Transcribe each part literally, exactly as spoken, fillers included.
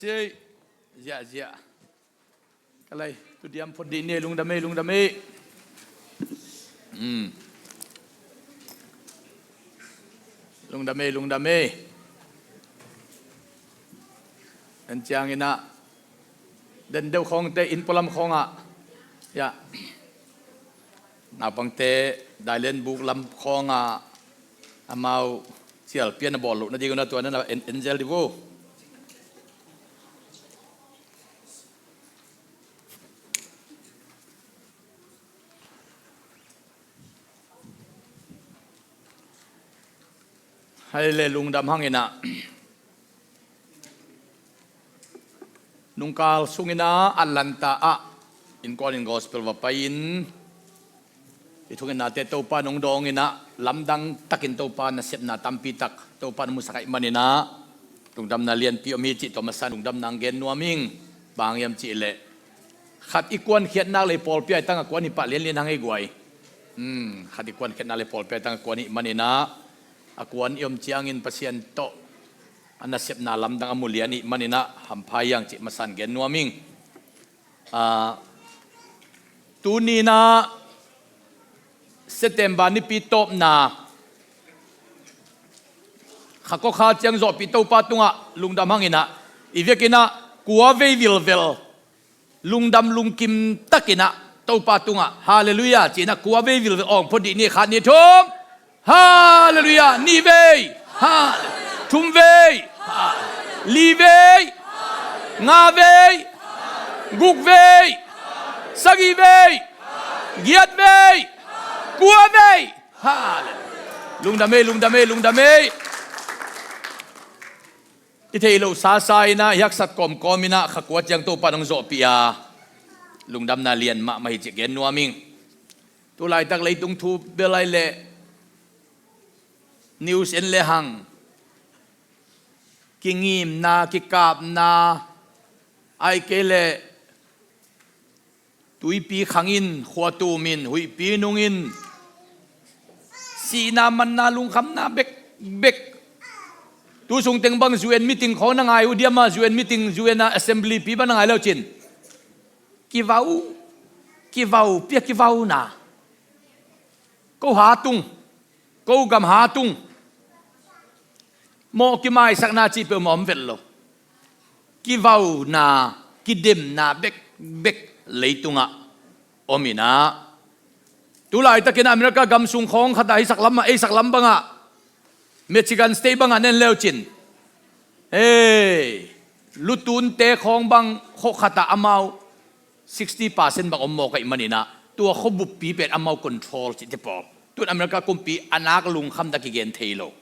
Ziah ziah. Ka lei tu diam phot dih ni, lungdam ei, lungdam ei. Lungdam ei, lungdam ei. En ciangin ah den deuh khawngte inn pualam khawngah, ya, naupangte dailen buk lam khawngah amau cialpian a bawl lohna ding un ah tua na en, en zel dih vo. Hei le lungdam hangin ah, nungkal sungin ah Atlanta ah innkuan in gospel va pai-in, i thungetnate Topa nong dawngin ah, lamdang takin Topa nasepna tampi tak Topa nong musak ahih manin ah, lungdamna lianpi om hi cih tua masa lungdamna ang gen nuam ing. Bang hiam cih leh, khat i kuankhiatna le pawlpi a i tangah kuan hi pah lianlian hang ei guai. Khat i kuankhiatna le pawlpi a i tangah kuan hih manin ah, a kuan i om ciangin Pasian tawh a nasepna lamdang a mu lian hih manin ah hampha hi ang cih masa in gen nuam ing. Ah, tuni-in ah September nipi tawpna, kha kua kha ciang zawhpih Topa tungah lungdam hangin ah, i vekin ah kua vei vilvel lungdam lungkim takin ah Topa tungah halleluiah ci-in ah kua vei vilvel awng phot dih ni, khat ni thum. Halleluiah. Nih vei. Ha. Thum vei. Ha. Li vei. Nga vei. Guk vei. Sagih vei. Giat vei. Kua vei. Halleluiah. Lungdam ei, lungdam ei, lungdam ei. I theih loh sasa in ah, i haksat kawmkawm in ah kha kua ciang Topa nong zawhpih a, lungdamna lian mahmah hi cih gen nuam ing. Tu laitak leitung thu bel ai leh, news en le hang, kingimna, kikapna, ai kei leh tuipi khangin, khua tumin, huihpi nungin, sihna manna lungkhamna bekbek. Tu sungteng bang U N meeting khawng na ngai uh diam ah, U N meeting, U N a assembly pi bang na ngai le uh cin, kivau, kivau, pia kivauna. Ko ha tung, ko gam ha tung. Mawh kimaisakna cih peuhmah om vet lo. Kivauna, kidemna bekbek leitungah om in ah, tu laitakin America gam sung khawng khatah, hih sak lam ah, ei sak lam bangah, Michigan State bangah na en le uh cin, hei, lutunte khawng bang khua khatah amau sixty percent bang om mawk ahih manin ah, tua khua buppi pen amau control cihte pawl. Tun America kumpi a nak lungkham dah kigen thei lo.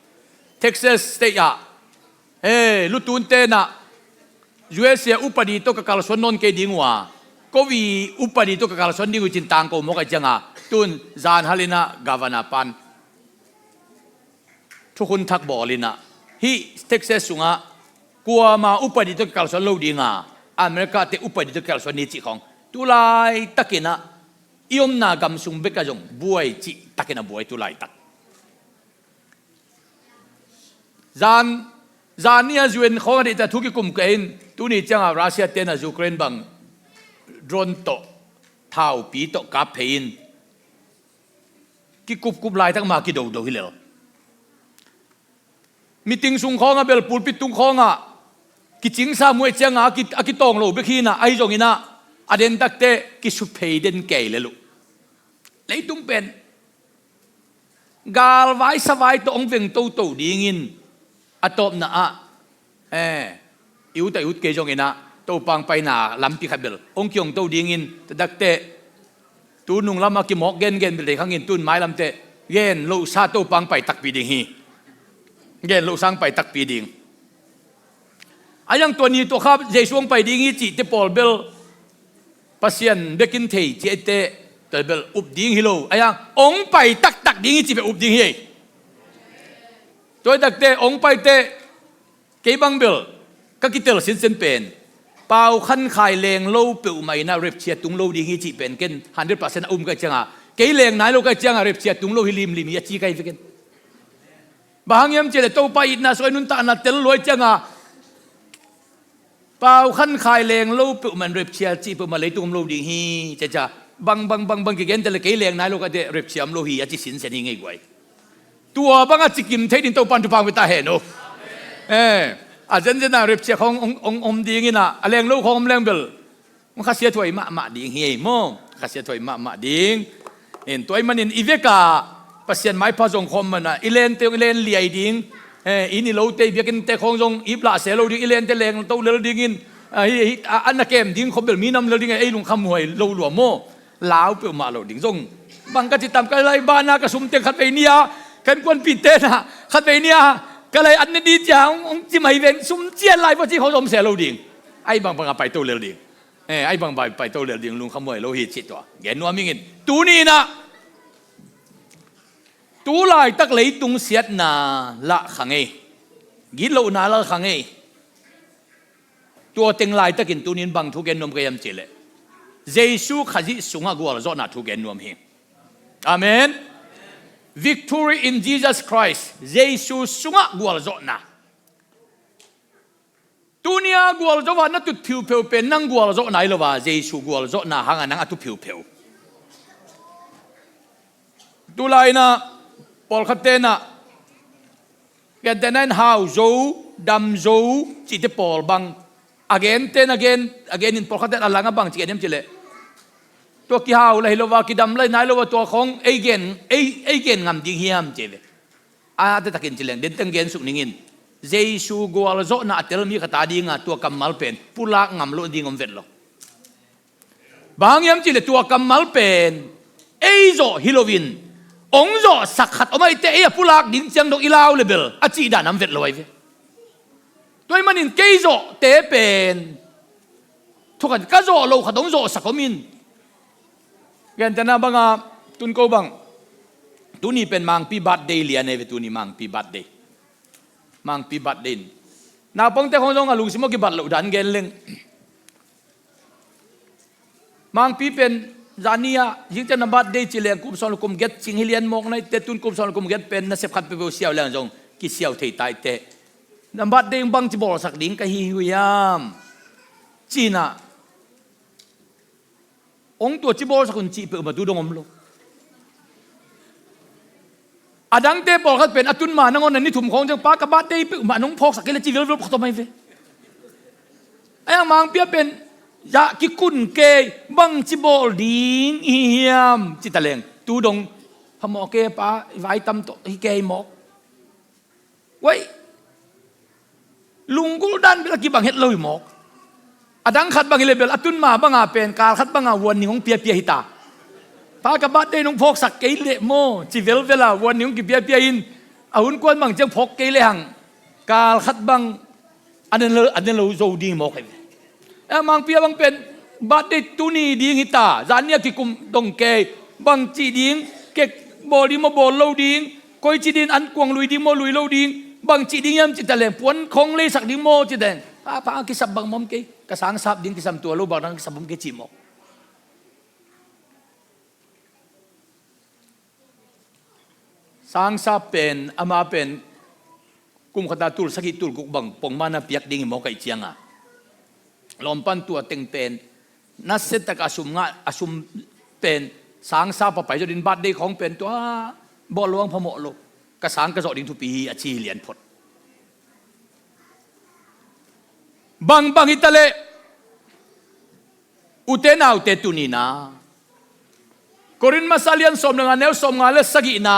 Texas State ah, hei, lutunte in ah, U S A upadi tawh ka kalsuan nawn kei ding uh a, ko i upadi tawh ka kalsuan ding uh cin tangko mawk ahih ciangah, tun zanhal in ah governor pan thukhun thak bawl in ah, hih Texas sungah kuama upadi tawh ka kalsuan lo ding a, America te upadi tawh ka kalsuan ni cih khawng. Tu laitakin ah, i omna gam sung bekah zong buai cih takin a buai tu laitak. Zan, zan ni a U N khawng a deihtak thu kikum kei in, tuni ciangah Russia te in ah Ukraine bang drone tawh, thaupi tawh kap phei in, kikupkup laitak ma kidodo hi lel. Meeting sung khawngah bel pulpit tung khawngah kicingsa muh ahih ciangah a ki, a kitawng lo bek hi in ah, ahi zongin ah a den takte kisuphei den kei lel uh. Leitung pen galvai savai tawh hong veng toto dingin, a tawpna ah, eh, i ut a i ut kei zongin ah Topa hong paina lampi khat bel hong kihong to dingin, taktakte tu nung lamah kimawk gengen bel dei khangin, tun mailamte gen lohsa Topa hong pai takpi ding hi. Gen lohsa hong pai takpi ding. A yang tua ni tua kha Jesu hong pai ding hi cihte pawl bel Pasian bekin thei cihte tua bel up ding hi lo. A yang hong pai taktak ding hi cih bel up ding hi ei. Tua hi takte hong paite, kei bang bel ka kitel sinsen pen, Pau Khan Khai leng lo peuhmah in ah rapture tung lo ding hi cih pen ken hundred percent a um ka hih ciangah, kei leng nai lo ka hih ciangah rapture tung lo hi limlim hi a ci ka hi veken. Bang hang hiam cih leh Topa itna sungah i nuntakna tel lua ahih ciangah, Pau Khan Khai leng lo peuhmah in rapture cih peuhmah leitung om lo ding hi. Ciacia bang bang bang bang kigente le kei leng nai lo ka te rapture om lo hi a ci sinsen hi ngei guai. Tua bang a cikim thei ding Topan thupha hong pia ta hen aw. Eh, a zenzen a rapture khawng hong, hong om ding in a, a leng lo khawng om leng bel hong khasia thuai mahmah ding hi ei maw. Khasia thuai mahmah ding. In tua ahih manin i vek a Pasian maipha zong khawm man a, i lente hong i len liai ding. Eh, i ni lote, i biakinnte khawng zong ip lah se lo ding, i lente leng to lel dingin. Ah, hi, hi, a, a na kem ding khawm bel minam lel ding, ei lungkham huai lo lua maw. Lau peuhmah lo ding zong. Bang ka ci tam, ka lai bana ka sum teng khatvei ni a, ka innkuanpihte na khatvei ni a, ka lai an ne di cia hong, hong ci mai ven, sum cian lai vua ci khawng zong om se lo ding. Ai bang bang a pai to lel ding. Eh, ai bang bang pai to lel ding, lungkham huai lo hi ci tua. Gen nuam ing in. Tuni in a, tu laitak leitung siatna lah kha ngei. Gitlohna lah kha ngei. Tua teng laitakin tunin bang thu gen nuam ka hiam cih leh, Jesu Khazih sungah gualzawhna thu gen nuam hi. Amen. Victory in Jesus Christ. Jesu sungah gualzawhna. Tunia gualzo a na tut phiupheu pen nang gualzawhna hi lo a, Jesu gualzawhna hanga nang a tu phiupheu. Tulai in a pawlkhatte na, gentehna in hau zo, dam zo cihte pawl bang a gente na gen, a gen in pawlkhatte na a lang a bang ci gen hiam cih leh, tua kihau lah hi lo a, kidam lah hi nai lo a, tua khawng ei gen, ei, ei gen ngam ding hiam ci ve. A taktakin ci leng, den teng gen suk ning in. Jesu gualzawhna a tel mi khat a dinga tua kammal pen pulak ngam loh ding om vet lo. Bang hang hiam cih leh tua kammal pen ei zawh hi loin hong zawhsak khat om ahih teh, ei a pulak ding ciang dong i lau le bel a cih dan om vet lo ahi ve. Tua ahih manin kei zawhte pen thukhat ka zawh lo khat hong zawhsak om in. Gentehna banga tun ko bang, tuni pen Mangpi birthday lian ahi ve, tuni Mangpi birthday. Mangpi birthday in naupangte khawng zong a lungsim aw kibat loh dan gen leng. Mangpi pen zani a zingciang na birthday ci leng kum sawm le kum giat cing hi lian mawk na hi teh, tun kum sawm le kum giat pen nasep khat peuhpeuh siau leng zong kisiau thei ta hi teh. Na birthday bangci bawlsak ding ka hi uh hiam? Ci-in a, hong tua ci bawlsak un cih peuhmah tu dong om lo. A dangte pawlkhat pen a tun ma nangawn a ni thum khawng ciang, pa ka birthday peuhmah nong phawksak kei leh ci velvel phawk tawm ahi ve. Ahi hang Mangpi a pen zah kikun kei, bangci bawl ding i hi hiam ci ta leng, tu dong phamawh kei pa, i vai tam tawh hi kei mawk. Uai, lunggulh dan bel a kibang het lo hi mawk. A dang khat bang hi leh bel a tun ma banga pen kal khat banga warning hong piapia hi ta. Pa ka birthday nong phawksak kei leh maw ci velvel a warning hong kipiapia in, a hun kuan bang ciang phawk kei lehang kal khat bang a ne lo, a ne lo zo ding mawk hi. Eh, Mangpi a bang pen birthday tuni ding hi ta, zani a kikum dong kei, bangci ding, kek bawl ding maw, bawl lo ding, koici ding, an kuang lui ding maw, lui lo ding, bangci ding hiam ci ta leng, puan khawng leisak ding maw ci ta leng, pa, pa, kisap bang mawk kei, ka sangsap ding kisam tua lo, bang dang kisap mawk kei ci mawk. Sangsap pen, ama pen kum khata tul sagih tul guk bang pongmana piak ding hi mawk ahih cianga, lawmpan tua teng pen nasia taka a sum ngah, a sum pen sangsap a pai zawh ding, birthday khawng pen tua bawl luang phamawh lo, ka sang ka zawh ding thupi hi a ci hi lian phot. Bang bang hi ta leh, ute naute, tuni in a, Korin masa lian sawm le nga, neu sawmnga le sagihna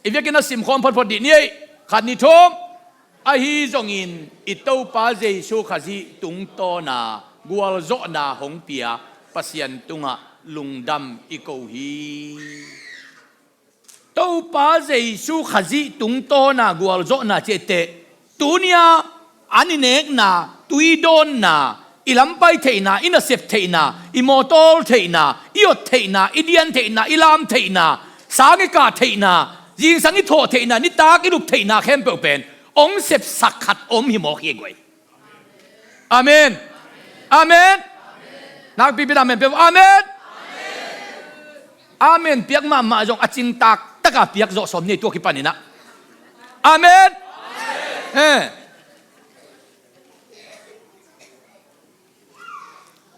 i vekin a simkhawm photphot dih ni ei. Khat, nih, thum. Ahi zongin i Topa Jesu Khazih tungtawna gualzawhna hong pia Pasian tungah lungdam i ko hi. Topa Jesu Khazih tungtawna gualzawhna cih teh, tunia an i nekna, tui dawnna, i lampai theihna, i nasep theihna, i mawtawl theihna, i ot theihna, i dian theihna, i lam theihna, sang i kah theihna, zingsang i thawh theihna, nitak i lup theihna khempeuh pen hong sepsak khat om hi mawk hi guai. Amen. Amen. Nakpipi in amen pia. Amen. Amen piak mahmah zong a cingtak taka piak zawh sawm ni tua kipan in a. Amen. Eh.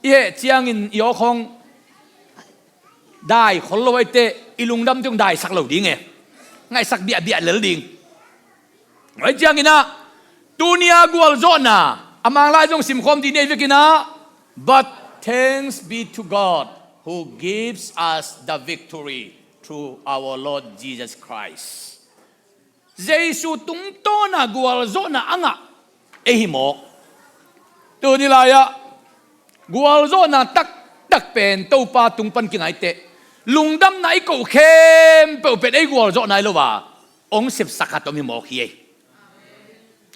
i heh ciangin i awkhawng dai khol lo aite, i lungdam teng daisak lo ding e. Ngaihsak biahbiah lel ding. Oi ciangin ah, tunia gualzawhna, a manglai zong simkhawm dih nei vekin ah, "But thanks be to God who gives us the victory through our Lord Jesus Christ." Jesu tungtawna gualzawhna a ngah ei hi mawk. Tuni lai-ah gualzawhna taktak pen Topa tung pan kingaiteh, lungdamna i koh khempeuh pen ei gualzawhna hi lo a, hong sepsak khat om hi mawk hi ei.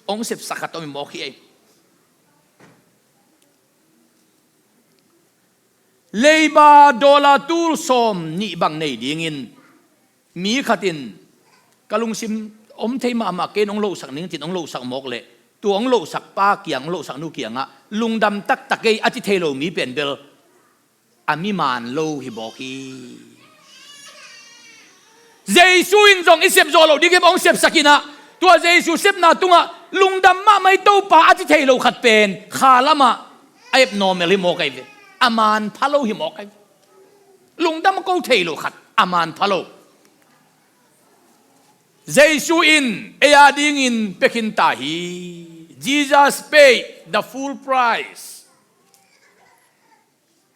Hong sepsak khat om hi mawk hi ei. Leiba dollar tul sawm nih bang nei dingin mi khat in, "Ka lungsim om thei mahmah kei, hong losak ning," ci-in hong losak mawk leh, tua hong losak pa kiang, hong losak nu kiangah, "Lungdam taktak ei," a ci thei lo mi pen bel a mi maan lo hi bawk hi. Jesu in zong i sep zawh loh ding hi, hong sepsak in ah, tua Jesu sepna tungah lungdam mahmah ei Topa a ci thei lo khat pen kha lamah a abnormal hi mawk ahi ve. A maan pha lo hi mawk ahi ve. Lungdam a ko thei lo khat a maan pha lo. Jesu in ei a dingin pia khin ta hi. Jesus paid the full price.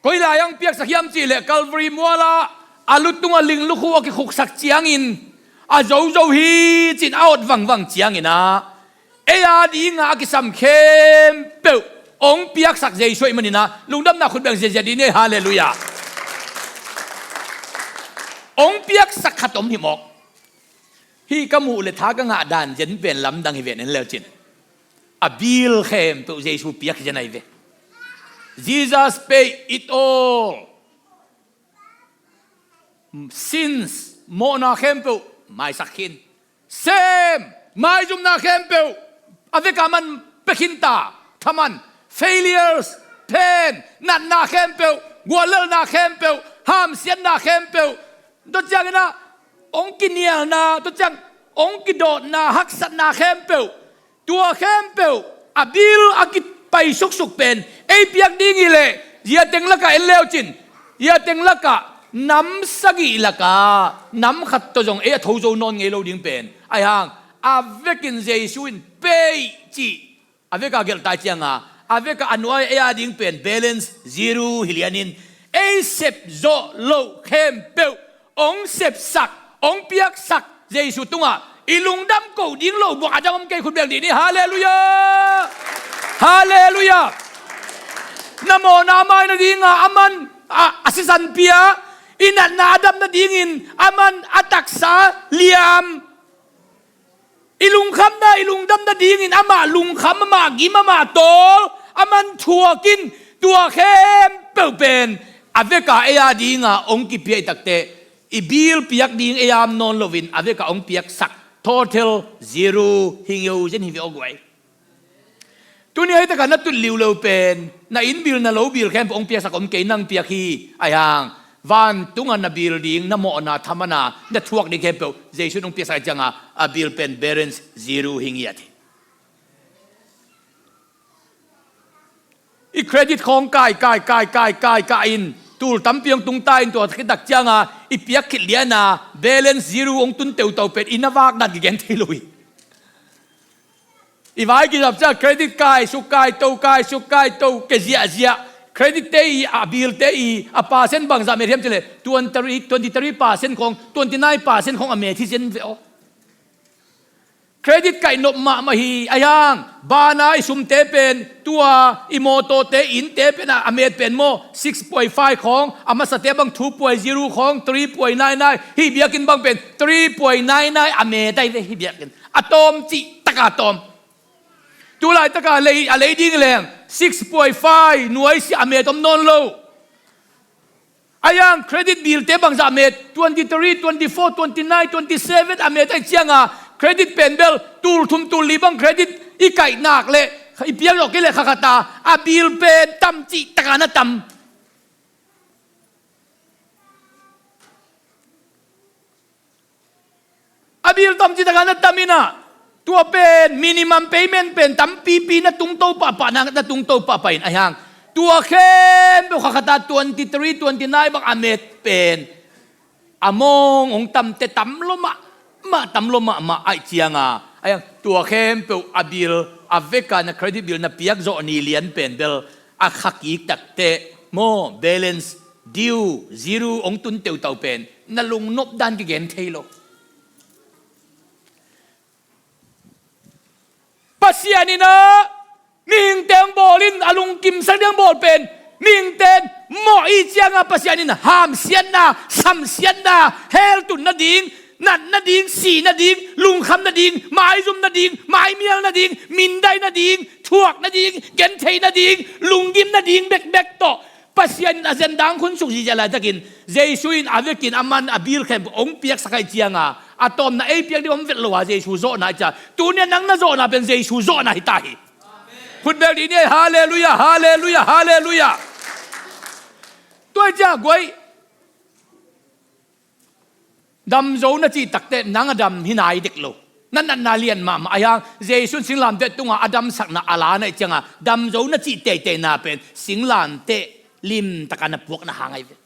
Koi lai-ah hong piaksak hiam cih leh, Calvary mualah a lu tungah linglukhu a kikhuksak ciangin, a zozo hi ci-in a awt vangvang ciangin ah, ei a dingah a kisam khempeuh hong piaksak Jesu ahih manin ah, lungdamna khut beng ziahziah dih ni ei. Halleluiah. Hong piaksak khat om hi mawk. Hih ka muh le tha ka ngah dan zen pen lamdang hi ven, en leu cin. A bill khempeuh Jesu piak hi zen ahi ve. Jesus paid it all. Sins, mawhna khempeuh maisak khin. Shame, maizumna khempeuh a vekah aman pia khin ta. Thaman, failures, pain, natna khempeuh, guallelhna khempeuh, hamsiatna khempeuh, tua ciangin ah hong kinialna, tua ciang hong kidawtna, haksatna khempeuh, tua khempeuh a bill a kipai suksuk pen ei piak ding hi leh, zia teng lakah en leu cin, zia teng lakah nam sagih lakah nam khat tawh zong ei a tho zo nawn ngei lo ding pen ahi hang, a vekin Jesu in pay cih a vekah gelhtai cianga, a vekah a nuai ei a ding pen balance zero hi lianin, ei sep zawh loh khempeuh hong sepsak, hong piaksak Jesu tungah i lungdam koh ding lo buang a dang om kei, khut beng dih ni. Halleluiah. Halleluiah. Na mawhna a mai nadinga aman a, a sisan pia, i natna a dam nadingin aman a taksa liam. I lungkhamna, i lungdamna dingin amah lungkham, amah gim, amah tawl, aman thuakin, tua khempeuh pen a vekah ei a dinga hong kipia i takteh, i bill piak ding ei a om nawn loin a vekah hong piaksak, total zero hi ngeu zen hi ve aw guai. Tuni hei takah na tut liuleu pen, na inn bill, na lo bill khempeuh hong piaksak om kei, nang piak hi. Ahi hang, vantungah na bill ding, na mawhna, thaman a na thuak ding khempeuh Jesu in hong piaksak ahih cianga, a bill pen balance zero hi ngiat hi. I credit khawng kai, kai, kai, kai, kai, kai in, tul tampi hong tungta in, tua khit tak cianga i piak khit liana balance zero hong tun teutau pen i na vak dan kigen thei lo hi. I vai kizap ciang credit kai suk, kai to, kai suk, kai to, ke ziahziah. Credit te i, a bill te i, a percent bangzah met hiam cih leh, twenty, twenty three percent khawng, twenty nine percent khawng a met hi zen ve aw. Credit kaih nop mahmah hi. Ahi hang, bana i sumte pen, tua i mawtawte, innte pen a, a met pen maw, six point five khawng, a masate bang two point zero khawng, three point nine nine, hih biakinn bang pen three point nine nine a met ahi ve, hih biakinn. A tawm cih taka tawm. Tulaitaka lei, a lei ding leng six point five nuaisia a met om nawn lo. Ahi hang credit bill te bangzah a met, twenty three, twenty four, twenty nine, twenty seven a met ahih cianga credit pen bel tul thum tul li bang credit i kaih nak leh i piak zawh kei leh kha khat a, a bill pen tam cih taka na tam. A bill tam cih taka na tam in ah, tua pen minimum payment pen tampipi na tungto pahpah, na, na tungto pahpah in ahi hang, Tua khempeuh khakhata twenty three, twenty nine bang a met pen a mawng hong tamte tam lo mahmah, tam lo mahmah ahih cianga, a hiang tua khempeuh a bill, a veka na credit bill na piak zawh ni lian pen bel a khakik takteh maw, balance due, zero hong tun teutau pen na lungnop dan kigen thei lo. Pasian in ah mihingte hong bawl in, a lungkimsak ding hong bawl pen mihingte in mawh i cianga Pasian in hamsiatna, samsiatna, hell tun nading, nat nading, si nading, lungkham nading, maizum nading, maimial nading, mindai nading, thuak nading, genthei nading, lunggim nading bekbek tawh Pasian in a zendang khun suk zihziah laitakin Jesu in a vekin a man a bill khempeuh hong piaksak ahih cianga a tawpna ei piak ding om vet lo a, Jesu zawhna ahih cianga tuni a nang na zawhna pen Jesu zawhna hi ta hi. Khut beng dih ni ei. Halleluiah, halleluiah, halleluiah. Tua ahih cianga guai, dam zo na cih takteh nang a dam hi nai dek lo. Na natna lian mahmah a hiang, Jesu in singlamteh tungah a damsakna a la na hih cianga dam zo na cih teiteina pen singlamteh limtaka na puakna hang ahi ve.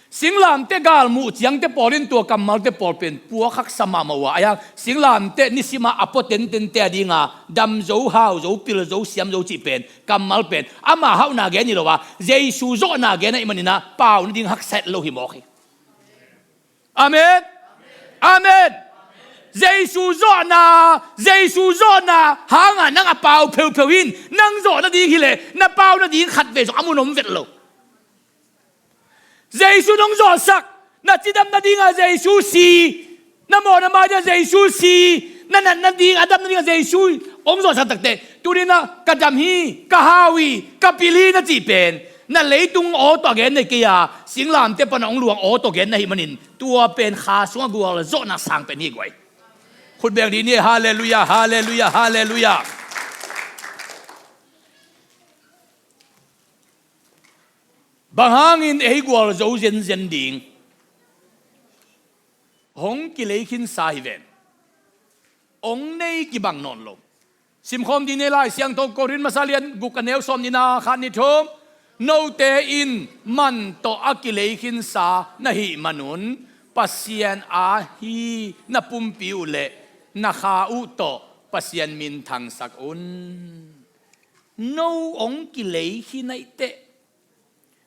Singlamteh galmuh ciangte pawl in tua kammalte pawl pen puak haksa mahmah uh a, a hiang singlamteh nisima a pua tentente a dinga dam zo, hau zo, pil zo, siam zo cih pen kammal pen ama hauhna gen hi lo a, Jesu zawhna gen ahih manin ah pau nading haksa het lo hi mawk hi. Amen. Amen. Jesu zawhna, Jesu zawhna hanga nang a pau pheupheu hi in, nang zawh nading hileh na pau nading khatvei zong a mun om vet lo. Jesu nong zawhsak, na cidam nadinga Jesu si, na mawhna mai dinga Jesu si, na nat nading a dam nadinga Jesu hong zawhsak takteh tuni in ah ka dam hi, ka hau hi, ka pil hi na cih pen na leitung aw tawh a gen na hi kei a, singlamteh pana hong luang aw tawh gen na hih manin tua pen kha sungah gualzawhna sang pen hi guai. Khut beng dih ni ei. Halleluiah, halleluiah, halleluiah. Bang hangin ei gualzo zenzen ding? Hong kilei khinsa hi ven. Hong nei kibang nawn lo. Simkhawm dih ni ei Lai Siangtho Korin masa lian guk a neu sawm nihna khat nih thum. Note in man tawh a kilei khinsa na hih manun Pasian aa hi na pumpi uh leh na kha uh tawh Pasian min thangsak un. No hong kilei khin ahih teh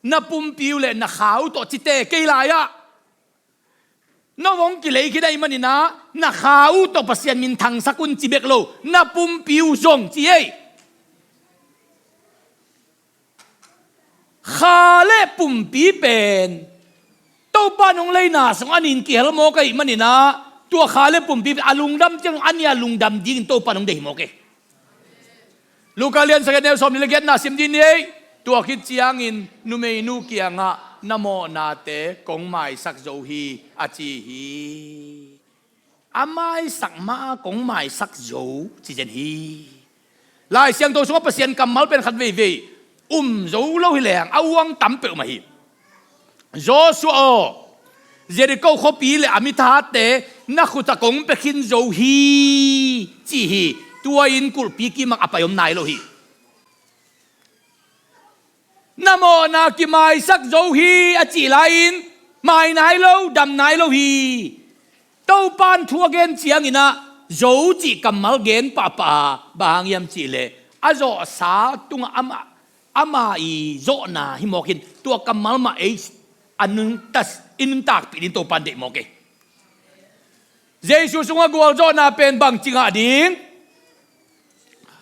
na pumpi uh leh na kha uh tawh cite kei lai-ah. No hong kilei khin ahih manin ah na kha uh tawh Pasian min thangsak un ci bek lo, na pumpi uh zong ci ei. Kha le pumpi pen Topa in hong leina sung a nin kihel mawk ahih manin ah tua kha le pumpi pen a lungdam ciang a nih a lungdam dingin Topa in hong deih mawk ei. Luka lian sagih neu sawm nih le giatna sim dih ni ei. Tua khit ciangin numeinu kiangah na mawhnate kong maisak zo hi a ci hi. A maisak ma kong maisak zo ci zen hi. Lai Siangtho sungah Pasian kammal pen khat veivei um zo lo hi leng a uang tam peuhmah hi. Joshua aw, Jericho khuapi le a mi thate na khutah kong pia khin zo hi ci hi. Tua in kulhpi kimang a pai om nai lo hi. Na mawhna kimaisak zo hi a cih lai-in mai nai lo, dam nai lo hi. Topa in thu a gen ciangin ah zo cih kammal gen pahpah a, bang hang hiam cihleh a zawhsa tungah amah ama i zawhna hi mawk in tua kammal mah ei a nuntas, i nuntakpih ding Topa in deih mawk ei. Jesu sungah gualzawhna pen bangci ngah ding?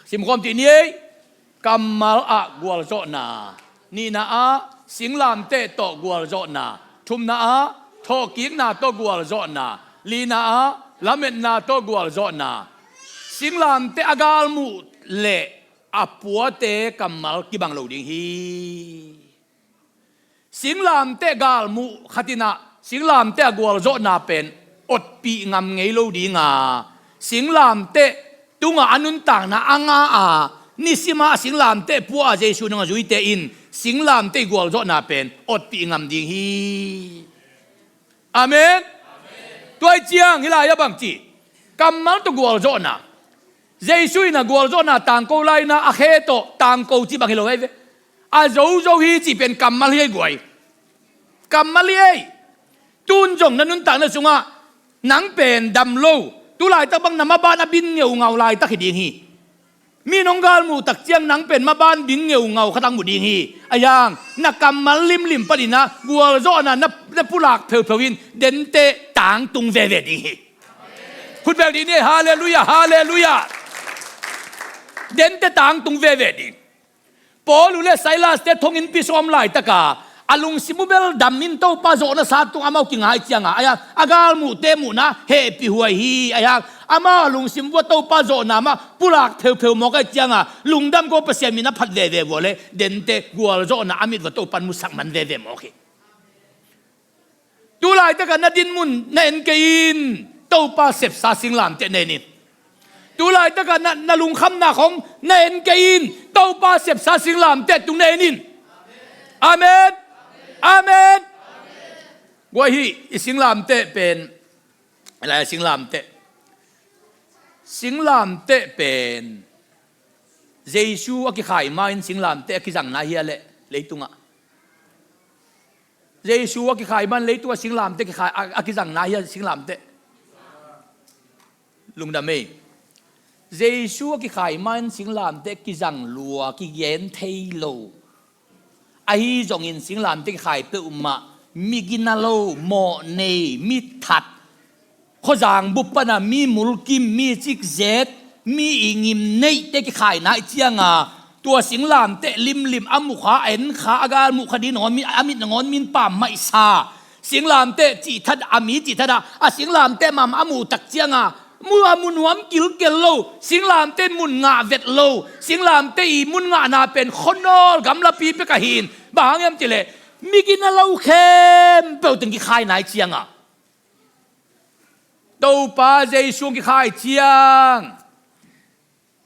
Simkhawm dih ni ei. Kammal ah gualzawhna. Nihna ah singlamteh tawh gualzawhna. Thumna ah thawhkikna tawh gualzawhna. Lina ah lametna tawh gualzawhna. Singlamteh a galmuh le a puate kammal kibang lo ding hi. Singlamteh galmuh khat in ah singlamteh a gualzawhna pen otpih ngam ngei lo ding a, singlamteh tungah a nuntakna a nga a, nisimah a singlamteh pua a Jesu nungah zuite in singlamteh i gualzawhna pen otpih ngam ding hi. Amen. Tua ahih ciang hih lai-ah bangci, kammal tawh gualzawhna. Jesu in a gualzawhna tangko lai-in a khe tawh tangko cih bang hi lo ei ve. A zozo hi cih pen kammal hi ei guai. Kammal hi ei. Tun zong na nuntakna sungah nang pen dam lo, tu laitak bang na maban a bin ngeungau laitak hi ding hi. Mi nong galmuh tak ciang nang pen maban bin ngeungau khat ang mu ding hi. Ahi hang na kammal limlim panin a gualzawhna na, na pulak pheupheu in denteh tangtung veve ding hi. Khut beng dih ni, halleluiah, halleluiah. Denteh tangtung veve ding. Paul uh le Silas te thonginnpi sung a om laitaka a lungsim uh bel dam in Topa zawhna sa tung amau kingai cianga, ahi hang a galmuhte muhna hehpih huai hi. Ahi hang amau a lungsim uh a Topa zawhna mah pulak pheupheu mawk ahih cianga lungdam ko, Pasian min a phat veve uh a le denteh gualzawhna a mit uh a Topa in musak man veve mawk hi. Tu laitakah na dinmun na en kei in, Topa sepsa singlamteh na en in. Tu laitakah na, na lungkhamna khong na en kei in, Topa sepsa singlamteh tung na en in. Amen. Amen. Guai hi, i singlamteh pen, lai singlamteh. Singlamteh pen Jesu a kikhai ma-in singlamteh a kizang nai hia leh leitungah? Jesu a kikhai ma-in leitungah singlamteh kikhai, a, a kizang nai hia singlamteh? Lungdam ei. Jesu a kikhai ma-in singlamteh kizang lua, kigen thei lo. Ahi zongin singlamteh kikhai peuhmah mi gina lo, mawh nei, mi that, khuazang bup pana mi mulkim, mi cikzet, mi i ngim neihte kikhai nai cianga tua singlamteh limlim a mukha, a enkha, a galmuh kha ding nangawn mi, a mit nangawn min pammaihsa. Singlamteh cih that, a mi cih that a, a singlamteh mahmah a muh tak cianga mu, a mu nuam kilkel lo. Singlamteh in mun ngah vet lo. Singlamteh i mun ngahna pen khuanawl gamlapi pek ahi in. Bang hang hiam cih leh mi gina lo khempeuh teng kikhai nai cianga Topa Jesu kikhai ciang,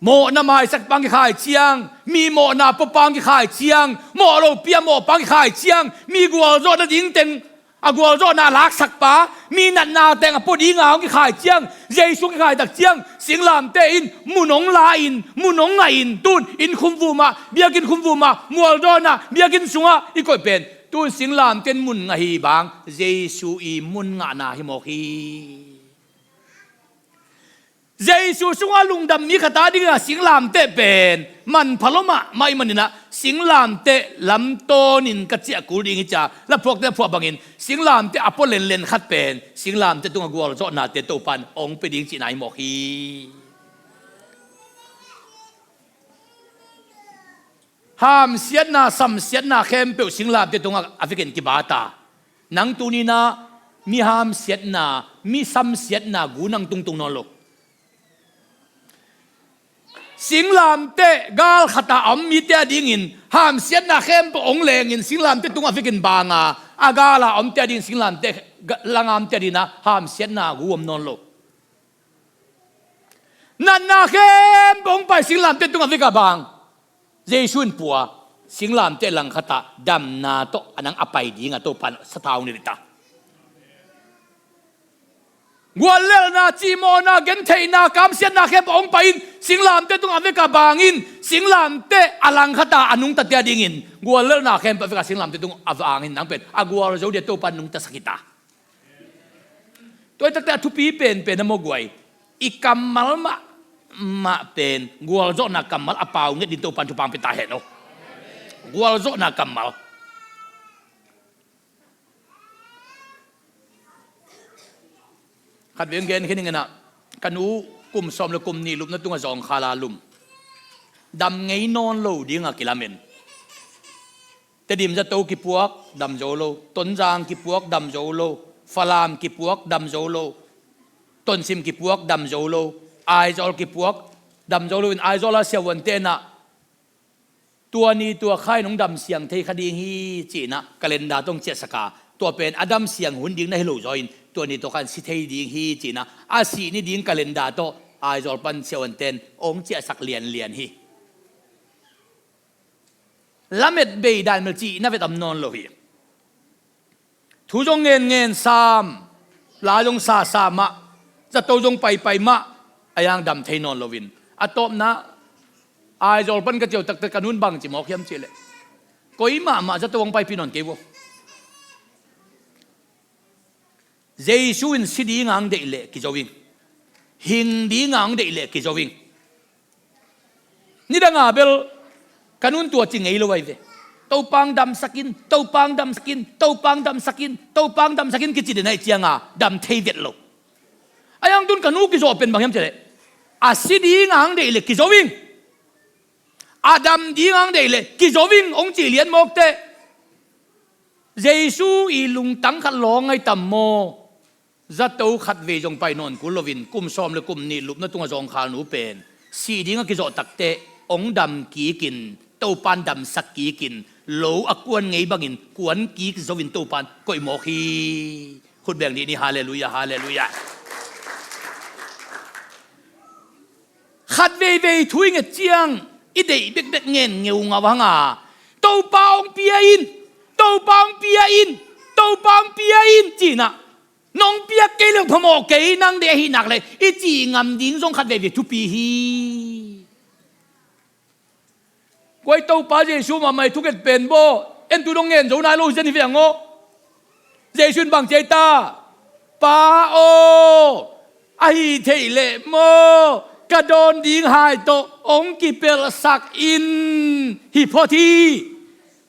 mawhna maisak pang kikhai ciang, mi mawhna pua pang kikhai ciang, mawh lopi a mawh pang kikhai ciang, mi gualzawh nading teng a gualzawhna a laksak pa, mi natna teng a pua dinga hong kikhai ciang, Jesu kikhai tak ciang singlamteh in mun hong la in, mun hong ngah in. Tun inn khumvumah, biakinn khumvumah, mualdawnah, biakinn sungah i koih pen tun singlamteh in mun ngah hi bang, Jesu i mun ngahna hi mawk hi. Jesu sungah lungdam mi khat a dingin a singlamteh pen manpha lua mahmah ahih manin a singlamteh lamtawnin ka ciah kul ding hi, ci-a laphuakte a phuah bangin singlamteh a pua lenlen khat pen singlamteh tungah gualzawhnate Topa in hong pia ding cihna hi mawk hi. Hamsiatna, samsiatna khempeuh singlamteh tungah a vekin kibat a, nang tuni-in a mi hamsiatna, mi samsiatna gu nang tungtung nawn lo. Singlamteh gal khat a om mite a dingin hamsiatna khempeuh hong lengin singlamteh tungah vekin bang a, a gal a omte a dingin singlamteh ga-, lang a omte a dingin a hamsiatna gu om nawn lo. Natna khempeuh hong pai singlamteh tungah vek a bang, Jesu in pua, singlamteh lang khat ah damna tawh a nang a pai ding a Topa in sathau ni lita. Guallelhna, cihmawhna, gentheihna, kamsiatna khempeuh hong pai in singlamteh tungah vek a bangin singlamteh a lang khat ah a nungtate a dingin guallelhna khempeuh vek a singlamteh tungah vangin nang pen a gualzo ding a Topa in nungtasak hita. Tua hi takte a thupi penpen a maw guai, i kammal mahmah pen gualzawhna kammal a pau nget ding Topa in thupha hong pia ta hen aw. Gualzawhna kammal. Khat vei hong gen khin ing a, ka nu kum sawm le kum nih lupna tungah zawngkhal a lum. Dam ngei nawn lo ding a kilamen. Tedim zato kipuak, dam zo lo. Tonzang kipuak, dam zo lo. Falam kipuak, dam zo lo. Tonsim kipuak, dam zo lo. Aizawl kipuak, dam zo lo in Aizawl a siavuante in ah tua ni tua kha in hong dam siang thei kha ding hi ci-in ah calendar tawh hong ciahsak a, tua pen a dam siang hun ding na hi lo zaw in tua ni tua kha in si thei ding hi ci-in ah a sih ni ding calendar tawh Aizawl pan siavuante in hong ciahsak lianlian hi. Lamet bei dan melci na vet om nawn lo hi. Thu zong ngenngen sam, la zong sasa mah, zato zong paipai mah, a yang dam thei nawn loin A tawpna Aizawl pan ka ciau takte ka nun bang ci mawk hiam cihleh, koi mahmah zato hong paipih nawn kei vo. Jesu in si dinga hong deih leh kizo ing. Hing dinga hong deih leh kizo ing. Nidanga bel ka nun tua ci ngei lo ahi ve. Topa hong damsak in, Topa hong damsak in, Topa hong damsak in, Topa hong damsak in kici den ahih cianga dam thei vet lo. Ahi hang tun ka nu kizawh pen bang hiam cihleh, a si dinga hong deih leh kizo ing. A dam dinga hong deih leh kizo ing hong ci lian mawk teh. Jesu i lungtang khat lawng ahi tam maw? Zato khatvei zong pai nawn kul loin kum sawm le kum nih lupna tungah zawngkhal nu pen si dinga kizawh takteh hong dam kikin, Topan damsak kikin, lo a kuan ngei bangin kuan kik zoin Topan koih mawk hi. Khut beng dih ni, halleluiah, halleluiah. Khat veivei thu i nget ciang i deih bekbek ngen ngeungau hanga, Topa hong pia in, Topa hong pia in, Topa hong pia in, cinah nong piak kei leh phamawh kei, nang deih ahih nak leh i cih ngam ding zong khat veivei thupi hi. Kua i Topa Jesu mahmah i thunget pen baw, en tu dong ngen zo nai lo hi zen hi ve ang aw. Jesu in bang ci ai ta? Pa aw, ahi theih leh maw, ka dawn ding hai tawh hong kipelhsak in, hi phot hi.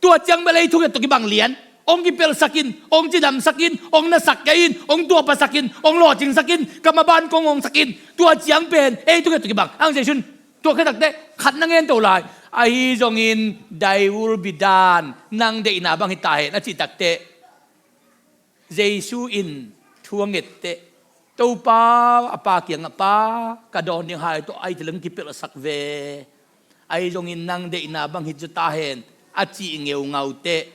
Tua ciang bel ei thunget tawh kibang lian. Hong kipelhsak in, hong cidamsak in, hong nasak kei in, hong tuahphasak in, hong lawhcingsak in, ka maban kong hongsak in. Tua ciang pen ei thunget tawh kibang. Ang Jesu in tua khit takteh khat na ngen to lai. Ahi zongin, thy will be done, nang deihna bang hi ta hen, a cih takteh Jesu in thu a nget teh, Topa a Pa kiangah, Pa, ka dawn ding hai tawh ahi theih leh hong kipelhsak ve. Ahi zongin nang deihna bang hi zaw ta hen, a cih ngeungau teh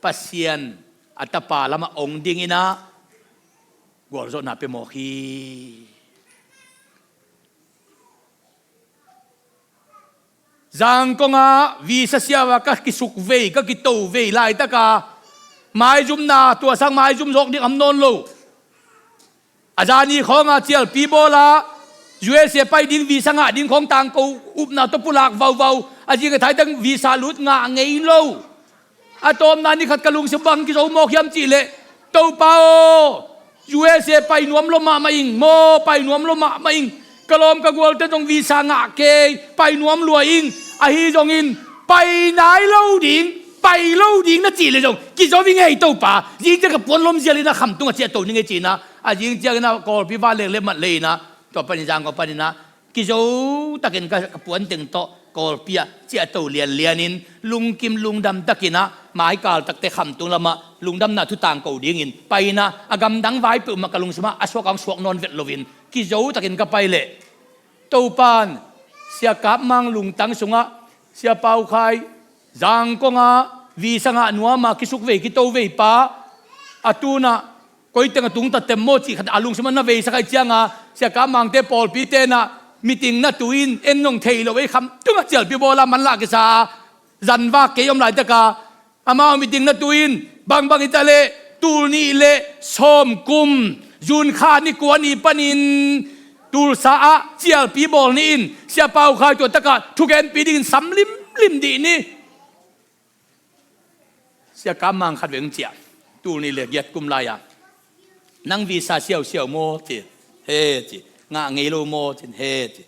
Pasian a Tapa lamah hong ding inah gualzawhna pia mawk hi. Zangkong ah visa siau a ka kisukvei, ka kitovei laitaka maizumna, tua sang maizum zawk ding om nawn lo. A zani khawnga cialpi bawla U S A pai ding, visa ngah ding khawng tangko upna tawh pulak vauvau. A zing a thaitang visa lut ngah ngei lo. A tawpna ni khat ka lungsim bang kizo mawk hiam cihleh, Topa aw, U S A pai nuam lua mahmah ing maw, pai nuam lua mahmah ing. Ka lawm ka gualte zong visa ngah kei, pai nuam lua ing. Ahi zongin pai nai lo ding, pai lo ding na cih leh zong kizo ing ei Topa. Zing ciang ka puan lom zial inah khamtung a ciah to ning ei ci inah, a zing ciang inah Kawlpi vanleng le mat le inah, tua panin Zangkong panin ah kizo takin ka, ka puanteng tawh Kawlpi ah ciahto lianlianin, lungkim lungdam takin ah maikal takte khamtung lamah lungdamna thu tangko dingin pai inah, a gamdang vai peuhmah ka lungsimah a suak a hong suak nawn vet loin kizo takin ka pai leh, Topan Sia Kap Mang lungtang sungah Sia Pau Khai Zangkong ah visa ngah nuam a kisukvei kitovei pa, a tunah koi teng a tungta tem maw cih khat a lungsim ah na veisak ahih cianga, Sia Kap Mangte pawlpi tenah meeting na tu in, en nong thei lo ei, khamtung a cialpi bawla manlah kisa a zanvak kei om laitaka, amau meeting na tu in, bangbang hi ta leh, tul nih le sawm kum, June kha ni kua ni panin Tulsa ah cialpi bawl ni in, Sia Pau Khai tua takah thugenpi dingin sam limlim dih ni. Sia Kap Mang khatvei hong ciah, tul nih le giat kum lai-a, nang visa siausiau maw ci, he ci, ngah ngei lo maw ci, he ci.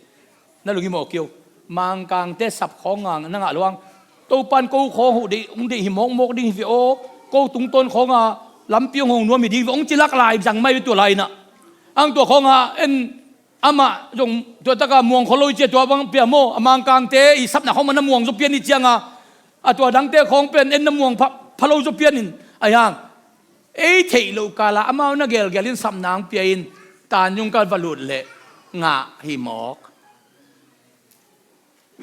Na lunghimawh kei o, Mangkangte sap khawnga na ngah lo ang, Topan ko khawng hong deih, hong deih hi mawkmawk ding hi ve aw, ko tungtawn khawnga lampi hong hong nuam hi ding hi ve, hong ci lak lai zang mai ve tua lai inah. Ang tua khawnga en, amah zong tua taka muang khol lo i cia, tua bang pia maw, a Mangkangte i sapna khawng mah na muang zaw pian i cianga, a tua dangte khawng pen en na muang pha, pha lo zaw pian in, ahi hang ei theih loh kala amau na gelgel in sapna hong pia in, Tanjung kal va lut leh ngah hi mawk.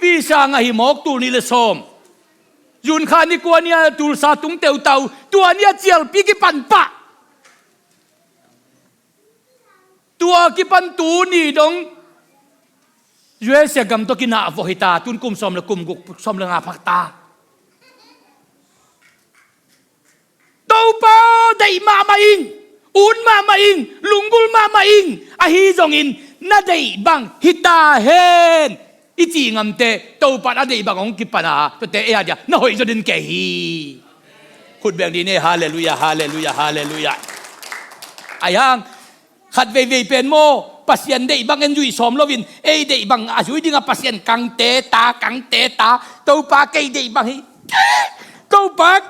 Visa ngah hi mawk, tul nih le sawm. June kha ni kua ni-a Tulsa tung teutau, tua ni-a cialpi kipan pah. Tua kipan tu ni dong U S A gam tawh kinah vawh hi ta, tun kum sawm le kum guk, sawm le nga phak ta. Topa, deih mahmah ing, ut mahmah ing, lunggulh mahmah ing. Ahi zongin na deih bang hi ta hen i cih ngamte, Topa na deih bang hong kipan a, tuate ei a dia na hoih zaw den kei hi. Khut beng dih ni, halleluiah, halleluiah, halleluiah. Ahi hang khat veivei pen maw, Pasian deih bang en zuih sawm loin ei deih bang a zui dingah Pasian kangte ta, kangte ta. Topa kei deih bang hi. Topa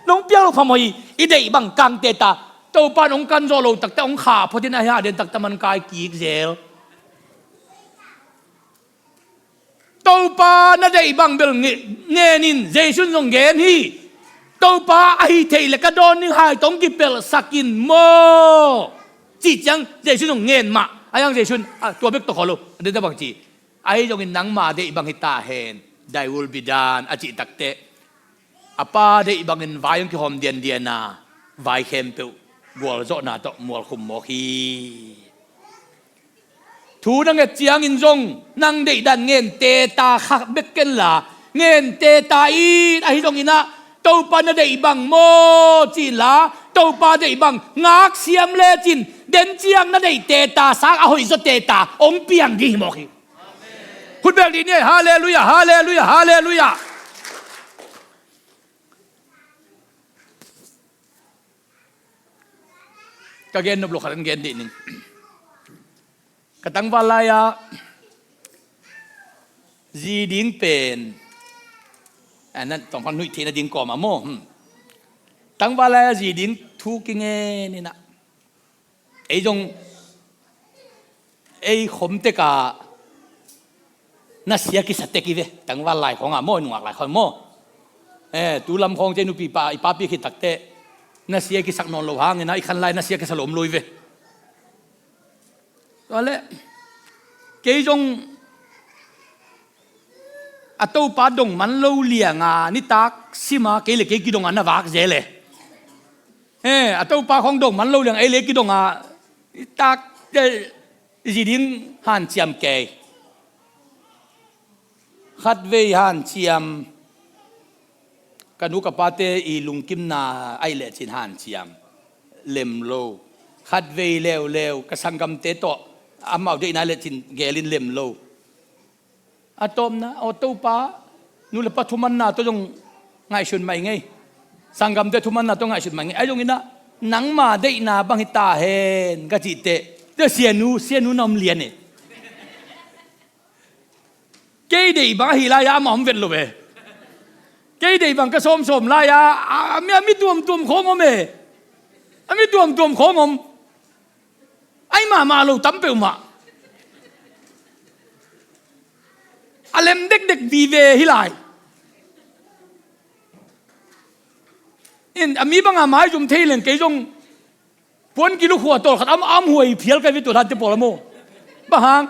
nong piak lo phamawh hi. I deih bang kangte ta. Topa nong kan zawh lo takte hong kha photin a hia den takte man kai kik zel. Topa na deih bang bel nge-, ngenin Jesu'n zong gen hi. Topa ahi thei le ka dawn ding hai tawh hong kipelhsak in maw? Cih ciang Jesu'n zong ngen mah. Ahi hang Jesu'n, ah, tua bek tawh khawl lo. A dente bang ci. Ahi zongin nangma deih bang hi ta hen. Thy will be done. A cih takte a Pa deih bangin vai hong kihawm diandian a, vai khempeuh gualzawhna tawh mualkhum mawk hi. Thu na nget ciangin zong nang deihdan ngente ta kha bek kenla, ngente ta in ahi zongin ah Topa na deih bang maw ci inla, Topa deih bang ngaksiam lecin den ciang na deihte ta sang a hoih zawte ta hong piang ding hi mawk hi. Khut beng dih ni, halleluiah, halleluiah, halleluiah. Ka gen nop lo khat an gen dih ning. Ka tangval lai-a zi ding pen, a, nan tawngkhan nuih theihna ding kawm a maw? Hmm. Tangval lai-a zi ding thu kingen inah ei zong ei khom tek a na sia kisa tek i ve. Tangval lai khawng a maw, i nungak lai khawng maw? Eh, tu lam khawng cia i nupi pa, i papi khit takte na sia kisak nawn lo hangin a i khan lai na sia kisa lo om lo i ve. Tua leh kei zong a Topa dong man lo lianga nitak sima kei le kei kidonga na vak zel e. Eh, a Topa khawng dong man lo lianga ei le kidonga nitak, eh, zi ding hanciam kei. Khatvei hanciam, ka nu ka pate i lungkimna ahi lecin hanciam lem lo. Khatvei leuleu ka sanggamte tawh amau deihna lecin gelin lem lo. A tawpna, aw Topa, nu le pa thumanna tawh zong ngaihsun mah i ngei. Sanggamte thumanna tawh ngaihsun mah i ngei. Ahi zongin ah nangma deihna bang hi ta hen ka cih teh, tua sianu, sianu na om lian e. Kei deih bang ahi lai-a amah om vet lo e. Kei deih bang ka sawmsawm lai-a, a, a mi, a mi tuamtuam khawng om e. A mi tuamtuam khawng om. Ahi mahmah lo tam peuhmah. A lem dekdek vive hi lai. In, a mi banga maizum thei leng kei zong puan kilu khua tawl khat am, am huai phial kai ve tua dante pawl a maw. Bang hang,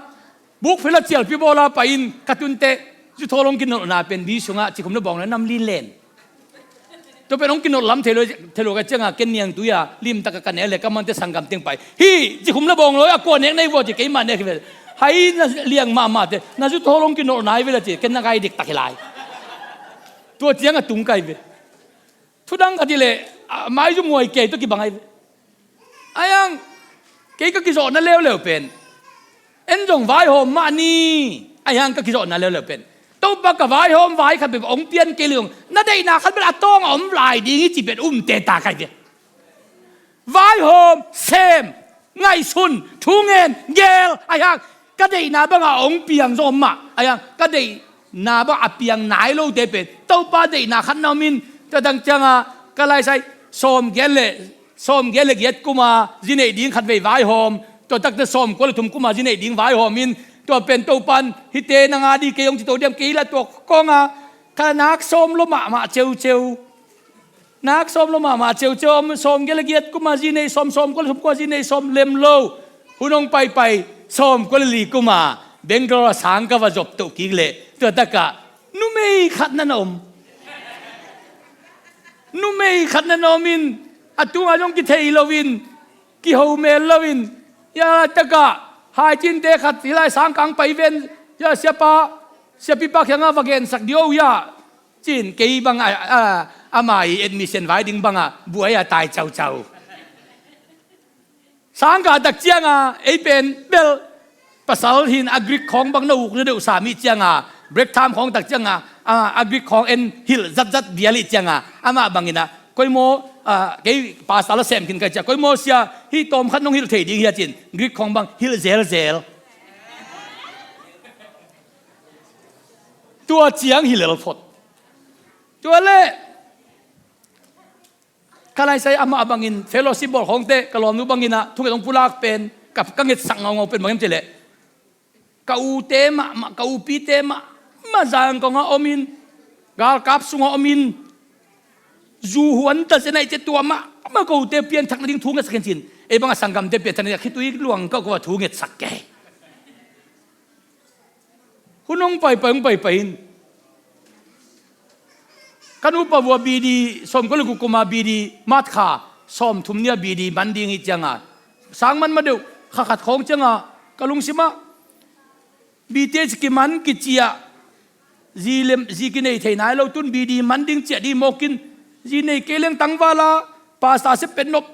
buk phela cialpi bawla pai in ka tunte, zu thawl hong kinolhna pen bi sungah cikhum le bawng le nam lin len. Tua pen hong kinolh lam thei lo, thei lo ka cianga ken niangtui a limtaka ka nek le ka mante sanggam teng pai. Hi, cikhum le bawng lo a kua nek nei vua ci keimah nek hi ve. Hai na liang mahmah te, na zu thawl hong kinolhna hi ve la ci, ken na gai diktak hi lai. Tua cianga tung kai ve. Thudang khat hi leh, a, maizum huai kei tawh kibang ahi ve. Ahi hang, kei ka kizawhna leuleu pen en zong vaihawm mah ni. Ahi hang ka kizawhna leuleu pen Topa ka vaihawm vai khat bep hong pian kei leh zong na deihna khat bel a tawng a om lai ding hi ci pen umte ta kai ve. Vaihawm, sem, ngaihsun, thu ngen, gel, ahi hang ka deihna banga hong piang zong om mah. Ahi hang ka deihna bang a piang nai lote pen Topa deihna khat na om in, tua dang cianga ka laisai sawm gel le, sawm gel le giat kuma zi neih ding khat vei vaihawm, tua takte sawm kua le thum kuma zi neih ding vaihawm in, tua pen Topan hihte na nga dih kei hong ci to diam kei la tua kawnga ka nak sawm lo mahmah ceuceu. Nak sawm lo mahmah ceuceu om, sawm gel a giat kuma zi nei sawm, sawm kua le thum kuma zi nei sawm lem lo. Hun hong paipai, sawm kua le li kuma Bangalore a sang ka va zop toh kik leh, tua takah numei khat na na om. Numei khat na na om in, a tungah zong kithei loin, kiho mel loin, ya takah haicinte khat hih lai sangkang pai ven, ya siapa, siapipa kiangah va gensak dih o ya. Cin kei bang a, a, ama i admission vai ding banga buai a tai caucau. Sangkah tak cianga ei pen bel Pasal hi-in a Greek khawng bang na uk na deuh sam ih cianga, break time khawng tak cianga, a, a Greek khawng en hilh zatzat vial ih cianga, amah bangin ah, koi maw, a, kei pastor la sem khin kai cia, koi maw sia, hih tawm khat nong hilh thei ding hia ci-in, Greek khawng bang hilh zelzel. Tua ciang hilh lel phot. Tua leh, kha lai sai amah bangin fellowship bawl khawngte, ka lawmnu bangin ah thunget hong pulak pen, ka, ka ngetsak ngaungau pen bang hiam cih leh, ka ute mahmah, ka upite mahmah zangkong ah om in, galkap sungah om in, zu huan ta zen ah ih ciah tua mahmah ka ute pianthak nading thu ngetsak in ci-in, ei bang a sanggamte pianthak nading a khitui luang ka uk a thu ngetsak kei. Hun hong paipai, hong paipai in. Ka nupa vua B D, sawmkua le guk kuma B D, March kha sawmthum ni-a B D man ding ih cianga, sang man ma deuh, kha khat khawng cianga, ka lungsimah, B T H kiman kiciah, zi lem, zi kinei thei nai lo, tun B D man ding ciah ding mawk in, zi nei kei leng tangval a, pastor sep pen nop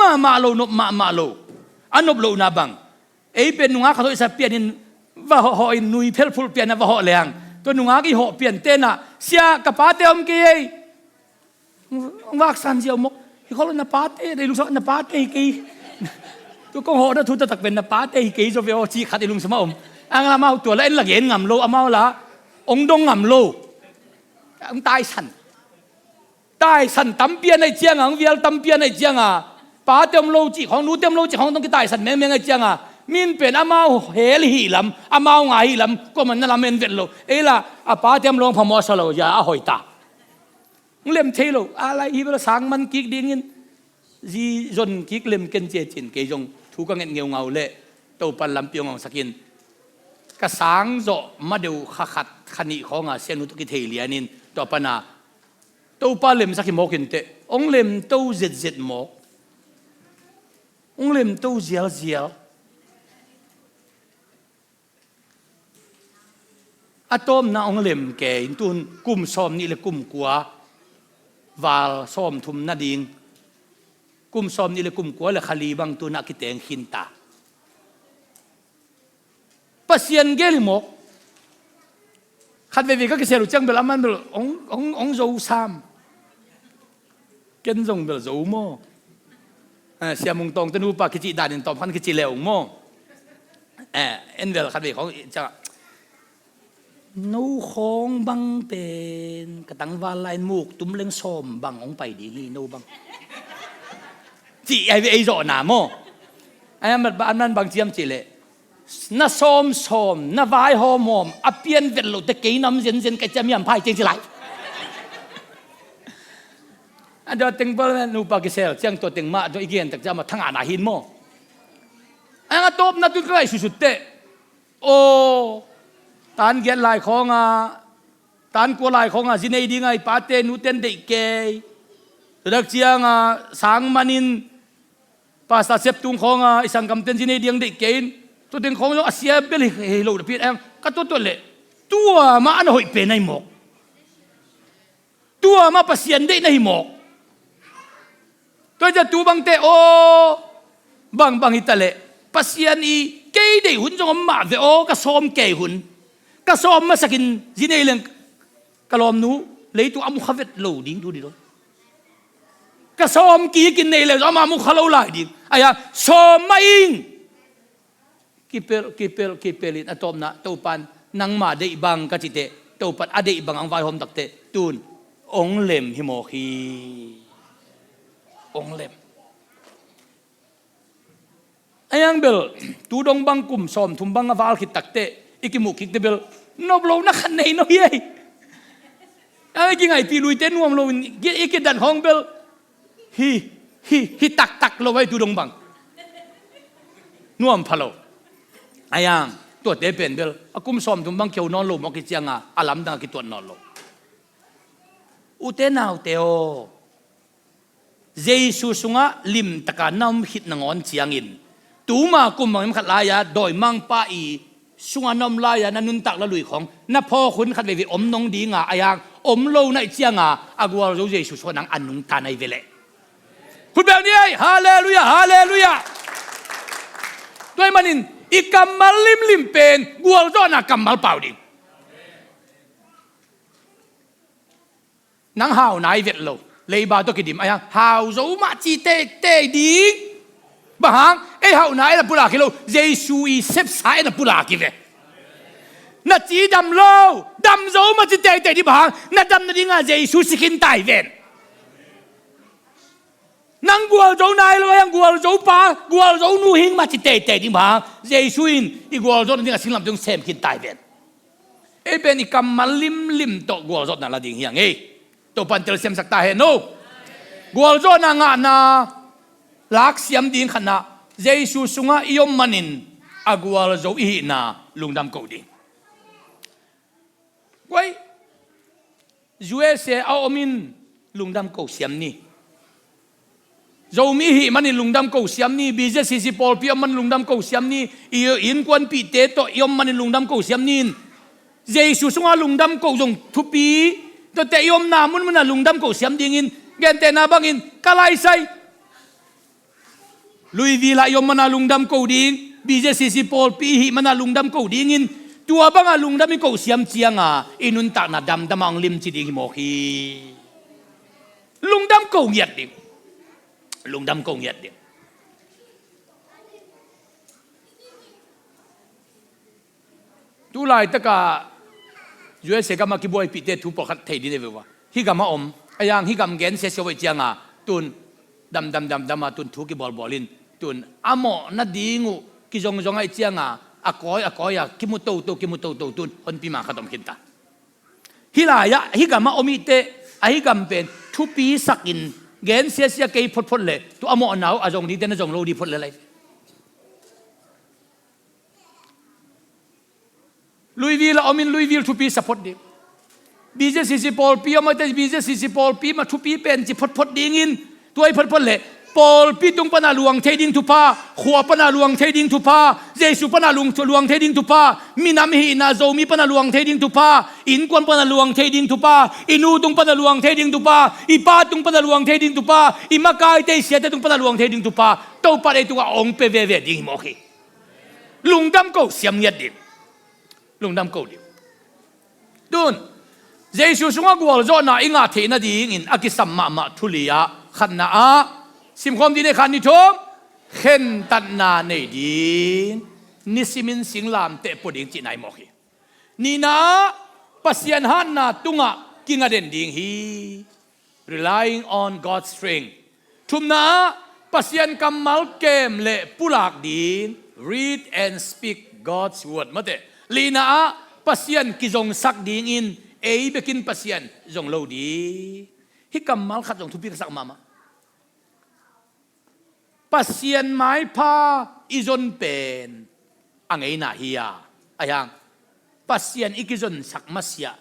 mahmah lo, nop mahmah lo. A nop lohna bang, ei pen nungak khat hoihsa pianin va hawh, hawh in nui phelphulh pian a va hawh leng, tua nungak ih hawh pian tenah, sia, ka pate om kei ei. Vaksan ziau mawk. Hi khol na pate, dei lungsa na pate hi kei. Tua kong hawhna thu taktak pen na pate hi kei zaw ve aw cih khat i lungsim ah om. Ang amau tua la en la gen ngam lo, amau la ong dong ngam lo. Ang taisan. Taisan tampi a neih cianga, hong vial tampi a neih cianga, pate om lo cih khawng, nute om lo cih khawng tawh kitaisan mengmeng a neih cianga, min pen amau hel hi lam, amau ngai hi lam, kuaman na lam en vet lo. Ei la, a pate om lo hong phamawh a sa lo, ya a hoih ta. Hong lem thei lo, a lai hi bel a sang man kik dingin, zi zon kik lem ken cia cin, kei zong thu ka nget ngeungau leh, Topan lampi hong hongsak in, ka sang zawh ma deuh kha khat, kha nih khawnga sianu tawh kithei lianin, tua pana, Topa lemsak hi mawk inteh, hong lemto zetzet mawk, hong lemto zialzial. A tawpna hong lem kei in, tun kum sawm nih le kum kua, val sawm thum nading, kum sawm nih le kum kua le kha li bang tun a kiteng khinta. Pasian gel hi mawk. Khat veivei ka kisel uh ciang bel aman bel hong, hong, hong zo sam. Ken zong bel zo maw? Eh, Sia Mung Tawng te nupa kici danin tawm khan kici leu maw? Eh, en bel khat vei khawng ciang, no khawng bang pen ka tangval lai-in muk tum leng sawm bang hong pai ding hi, no bang. Ci ai ve ei zawhna maw? Ai amat ba anan bang ciam cih leh, na sawmsawm, na vai hawmhawm a pian vet loh teh kei nam zenzen ka ciam hiam phai ciang ci lai. A dua teng bel nupa kisel ciang tua teng mah dua i gen tak ciang mah thangahna hin maw? Ai a tawpna tun ka ngaih sutsutte. Aw, tan giat lai khawnga, tan kua lai khawnga zi nei dinga i pate nuten deih kei. Tua dak cianga sang manin pastor sep tung khawnga i sanggamten zi nei ding deih kei in, tua teng khawng zong a sia bel hi, hi lo na pian ang ka tuatuat leh, tua mah a na hoih pen ahi mawk. Tua mah Pasian deihna hi mawk. Tua hi ciah tu bangte aw, bangbang hi taleh, Pasian i kei deih hun zong om mah ve aw, ka sawm kei hun. Ka sawm masakin zi nei leng ka lawmnu leitung a mukha vet lo ding tu dih lo. Ka sawm kikin nei leng zong ama mukha lo lai ding. Aia, sawm mah ing. Kipel, kipel, kipel in a tawpna, Topan nangma deih bang ka citeh, Topan a deih bang ang vaihawm takteh, tun hong lem hi mawk hi. Hong lem. A yang bel, tu dong bang kum sawm thum bang a val khit takteh, i kimuh kikte bel, nop lo na khan nei no hi ei. A i kingaihpih luite nuam lo in, i kidan hong bel, hi, hi, hi taktak lo vai tu dong bang. Nuam pha lo. A yang, tuate pen bel, a kum sawm thum bang kheu nawn lo mawk hi cianga, a lamdang a kituat nawn lo. Ute naute aw. Jesu sungah limtaka na om khit nangawn ciangin, tuma kum bangin khat lai-a dawimangpa i sungah na om lai-a na nuntak la lui khawng na phawk hun khat veivei om nong dinga a yang om lo naih cianga a gualzo Jesu sungah nang a nungta nai veleh. Khutbeng ni ei, halleluiah, halleluiah. Tua ahih manin I kammal limlim pen gualzawhna kammal pau ding. Nang hau nai vet lo, leiba tawh kidim a, hau zo mah ci teitei ding. Bang hang? Ei hauhna ei na pulak hi lo, Jesu i sepsa ei na pulak hi ve. Na ci dam lo, dam zo mah ci teitei ding. Bang hang? Na dam nadinga Jesu si khin ta hi ven. Nang gualzo nai lo a, gualzo pa, gualzo nu hing mah ci teitei ding. Bang hang? Jesu in i gualzo nadinga singlamteh sem khin ta hi ven. Ei pen i kammal limlim tawh gualzawhna la ding hi hang ei. Topa'n telsiamsak ta hen aw. Gualzawhna ngahna laksiam ding khatna, Jesu sungah i om manin a gualzo i hihna lungdam ko ding. Guai, U S A a om in lungdam ko siam ni. Zomi i hih manin lungdam ko siam ni. B Z C C pawlpi a om manin lungdam ko siam ni. I innkuanpihte tawh i om manin lungdam ko siam ni. Jesu sungah lungdam ko zong thupi. Tuate i omna munmunah lungdam ko siam dingin, gentehna bangin ka laisai Louisville ah i om mana lungdam ko ding, B Z C C pawlpi i hih mana lungdam ko dingin, tua banga lungdam i ko siam cianga i nuntakna damdama hong limci ding hi mawk hi. Lungdam ko ngiat ding. Lungdam ko ngiat ding. Tu laitaka U S A gama kibuaipihte thu pawlkhat thei ding hi ve ua. Hih gama om a, hih gam gensia siau ih cianga tun damdam damdama tun thu kibawlbawl in, tun a mawh nading uh kizongzong a ih cianga a kawi a kawi a kimu toto kimu toto tun honpi mah khat om khinta. Hih lai-ah hih gama om ihte, a hih gam pen thupi sakin gensia sia kei photphot le, tu a mawhna uh a zong dingte na zong lo ding phot le lai. Louisville a omin Louisville thupi sa phot ding. B Z C C pawlpi a om a te, B Z C C pawlpi mah thupi pen ci photphot dingin, tua i photphot le pawlpi tung pana luang thei ding thupha, khua pana luang thei ding thupha, Jesu pana luang thei ding thupha, minam i hihna Zomi pana luang thei ding thupha, innkuan pana luang thei ding thupha, i nu tung pana luang thei ding thupha, i pa tung pana luang thei ding thupha, i makaite i siate tung pana luang thei ding thupha Topa ei tungah hong pia veve ding hi mawk hi. Lungdam ko siam ngiat ding. Lungdam ko ding. Tun Jesu sungah gualzawhna i ngah theih nadingin a kisam mahmah thu li-ah khatna ah simkhawm ding nei khan ni thum, khentatna nei ding, nisimin singlamteh pua ding cihna hi mawk hi. Nihna ah Pasian hatna tungah kinga den ding hi. Relying on God's strength. Thumna ah Pasian kammal kem le pulak ding, read and speak God's word. Mate, lina ah Pasian kizongsak dingin ei bekin Pasian zong lo ding. Hih kammal khat zong thupi ka sak mahmah. Pasian maipha i zon pen a ngeina hi a, a hiang Pasian i kizonsak masiah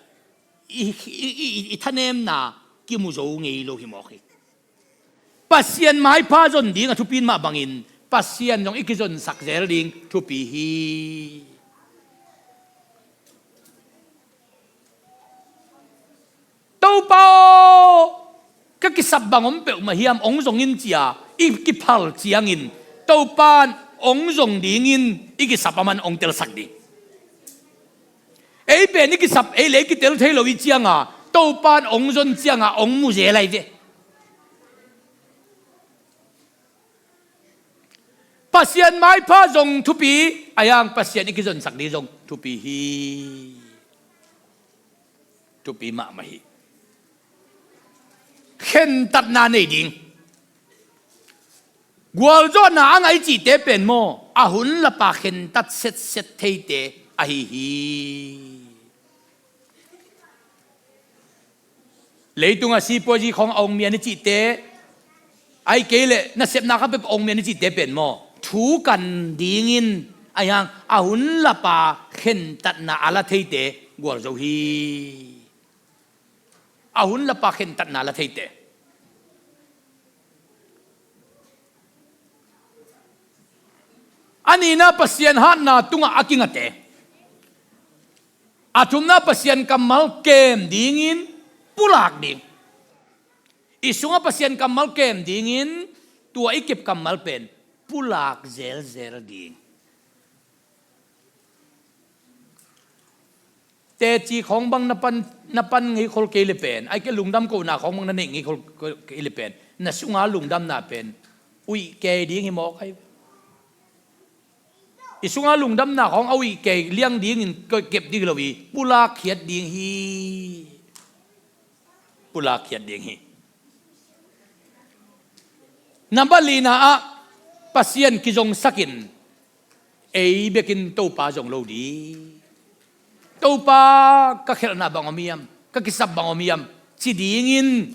i, i, i, i thanemna kimu zo ngei lo hi mawk hi. Pasian maipha zon ding a thupi mah bangin Pasian zong i kizonsak zel ding thupi hi. Topa aw, ka kisap bang om peuhmah hiam hong zong in cia i kiphal ciangin Topa in hong zong dingin i kisap a man hong telsak ding. Ei pen i kisap ei le i kitel thei lo i cianga Topa in hong zon cianga hong mu zel lai ve. Pasian maipha zong thupi, a hiang Pasian i kizonsak ding zong thupi hi. Thupi mahmah hi. Khentatna nei ding. Gualzawhna a ngah i cihte pen maw, a hun lapa khentat setset theite ahi hi. Leitunga sipuazi khawng a ong mian i cihte, ahih kei leh nasepna kha peuh a ong mian i cihte pen maw, thu kan dingin a hiang a hun lapa khentatna a la theite gualzo hi. A hun lapa khentatna a la theite. A nihna Pasian hatna tungah a kingate. A thumna Pasian kammal kem dingin pulak ding. I sungah Pasian kammal kem dingin tua i kep kammal pen pulak zelzel ding. teci khawng bang na pan, na pan ngei khol kei le pen, ai ke lungdam kohna khawng bang na neih ngei khol kei le pen, na sunga lungdamna pen uih kei ding hi mawk ai. I sunga lungdamna khawng a uih kei liang dingin kep ding hi lo hi, pulak khiat ding hi. Pulak khiat ding hi. Nambat lina ah Pasian kizongsakin ei bekin Topa zong lo ding. Topa ka khelhna bang om hiam, ka kisap bang om hiam ci dingin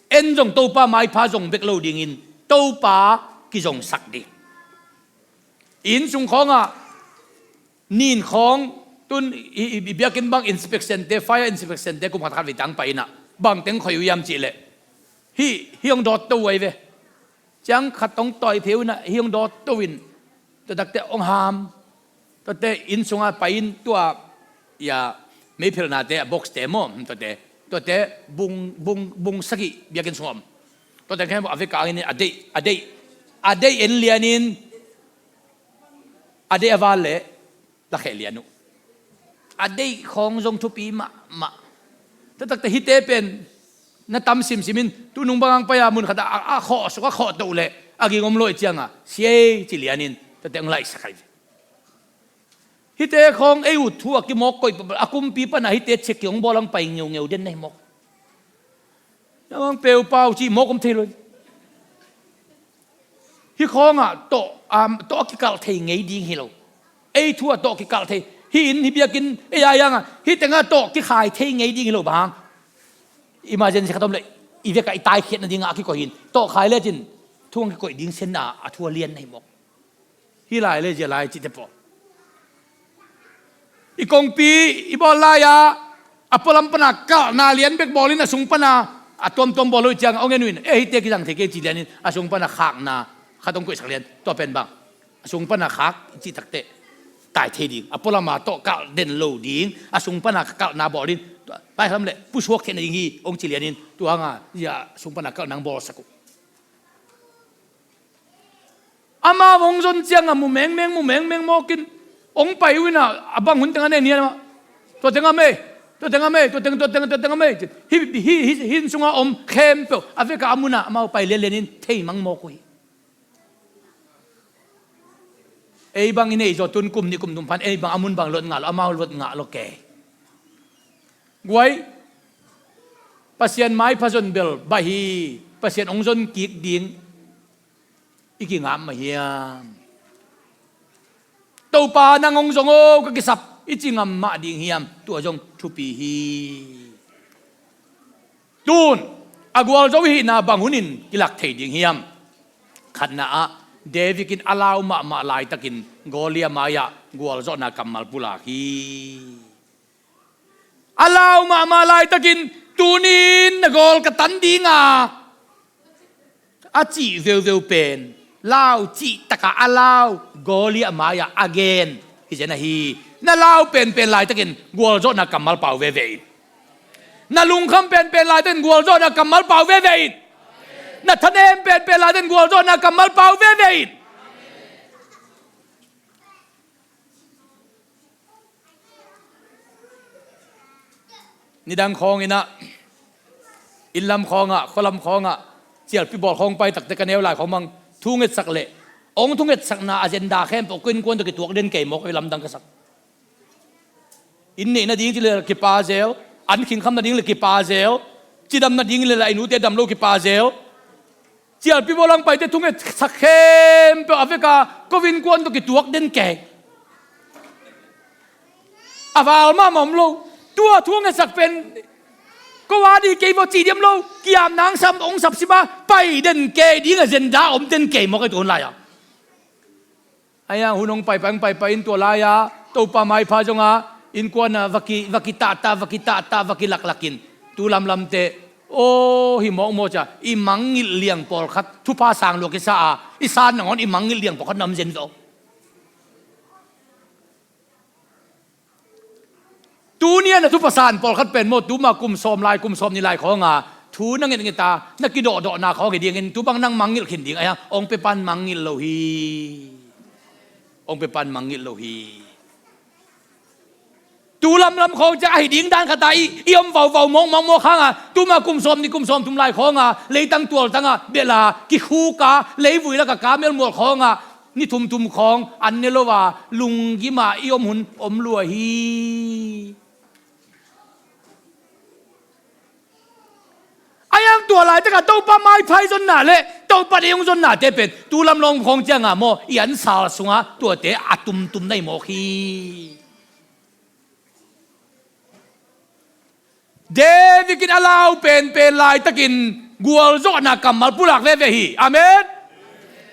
en zong Topa maipha zong bek lo dingin Topa kizongsak ding. Inn sung khawngah nin khawng tun i, i, i biakinn bang inspection te, fire inspection te kum khat khat vei tang pai inah bang teng khoi uh hiam cihleh hih hih hong dawt to uh ai ve. Ciang khat hong tawi pheu inah hih hong dawt to in tua takte hong ham. Tuate inn sungah pai in tua ia meiphelhnate a box te maw, tuate, tuate bung, bung, bung sagih biakinn sungah om. Tuate khem a veka angin a deih, a deih, a deih en lianin a deih a val leh lakheh lian uh. A deih khawng zong thupi mahmah. Tua takte hihte pen na tam simsim in tunung bangang pai-a mun khatah a, a khawh suk a khawh toh leh a ging om lawh ciangah siei ci lianin tuate hong laihsak hai. Hihte khawng ei ut thu a kimawk koih a kumpi pana hihte check hong bawl hong pai ngeungeu den na hi mawk. Namang peupau cih mawk om thei lo. Hih khawngah tawh, um, tawh a kikalh thei ngei ding hi lo. Ei thu a tawh kikalh thei. Hih inn hih biakinn ei a iangah hih tengah tawh kikhai thei ngei ding hi lo bang. Emergency khat om leh i vekah i taikhiatna dingah a kikoih hin tawh khai lecin thu hong kikoih ding senna a thu a lian na hi mawk. Hih lai le zia lai cihte pawl i kongpi i bawl lai-a a pualam pana kalhna lian bek bawlin a sung pana a tuamtuam bawl lo ciangah hong en uh in e hihte kizang thei kei ci lianin a sung pana khakna khat hong koihsak lian tua pen bang a sung pana khak i cih takte tai thei ding a pualama tawh kalh den lo ding a sung pana kalhna bawlin pai khat om leh pusuak khen ding hi hong ci lianin tua hanga zia a sung pana kalhna hong bawlsak uh. Amau hong zon ciangah mu mengmeng mu mengmeng mawkin hong pai uh inah a bang hun tengah nen hian amah tua tengah mei, tua tengah mei, tua teng, tua teng, tua tengah mei. Hih, hih, hih, hih inn sungah om khempeuh a vekah a munah amau pai lianlianin theimang mawk uh hi. Ei bang i neih zawh tun kum nih kum thum phan ei bang a mun bang luat ngah lo, amau luat ngah lo kei. Guai, Pasian maipha zon bel baih hi. Pasian hong zon kik ding i kingam mah hiam? Topa nang hong zong o ka kisap i ci ngam mah ding hiam? Tua zong thupi hi. Tun a gualzo i hihna bang hunin kilak thei ding hiam? Khatna ah David in a lau mahmah laitakin Goliath mai-ah gualzawhna kammal pulak hi. A lau mahmah laitakin tunin na gawl ka tan dinga a cih veuveu pen lau cih taka a lau Goliath mai-ah a gen hi zen ahi. Na lau penpen laitakin gualzawhna kammal pau veve in. Na lungkham penpen laitakin gualzawhna kammal pau veve in. Na thanem penpen laitakin gualzawhna kammal pau veve in. Nidang khawngin ah innlam khawngah khualam khawngah cialpi bawl khawng pai takte ka neu lai khawng mang thu ngetsak leh hong thu ngetsakna agenda khempeuh ko innkuan tawh kituak den kei mawk a lamdang ka sak. Inn neih nading ci le kipa zel, an khingkham nading le kipa zel, cidam nading le la i nute dam lo kipa zel. Cialpi bawlang paite thungetsak khempeuh a veka ko innkuan tawh kituak den kei. A val mahmah om lo. Tua thungetsak pen ko a di kei vaw ci diam lo. Kiamna ang sam ong sapsima pai den kei ding agenda om den kei mawk a i tuan lai-a. Ahi hang hun hong paipai hong paipai in tua lai-a Topa maipha zonga innkuana va ki, va kitahtah, va kitahtah, va kilaklakin tu lamlamte aw hi mawkmawk cia i mangngilh liang pawlkhat thupha sang lua kisa a i san nangawn i mangngilh liang pawlkhat na om zen zo. Tuni a na thupasan pawlkhat pen maw tuma kum sawm lai kum sawm ni lai khawnga thu na ngetngeta na kidawhdawhna khawng hi dingin tu bang nang mangngilh khin ding ahi hang ong pepan mangngilh lo hi. Ong pepan mangngilh lo hi. Tu lamlam khawng ciang ahi ding dan khat a i, i om vauvau mawkmawk mawk hang a, tuma kum sawm nih kum sawm thum lai khawng a, leitang tualtang a bel a kikhuk a, leivui lak a kamel mual khawng a, ni thum thum khawng an ne lo a, lunggim a i om hun om lua hi. A iang tua laitak a Topa maipha i zonna le Topa deih hong zonnate pen tu lamlam khawng ciang a maw, i ansal sung a tuate a tumtum na hi mawk hi. David in a lau penpen laitakin gualzawhna kammal pulak veve hi. Amen.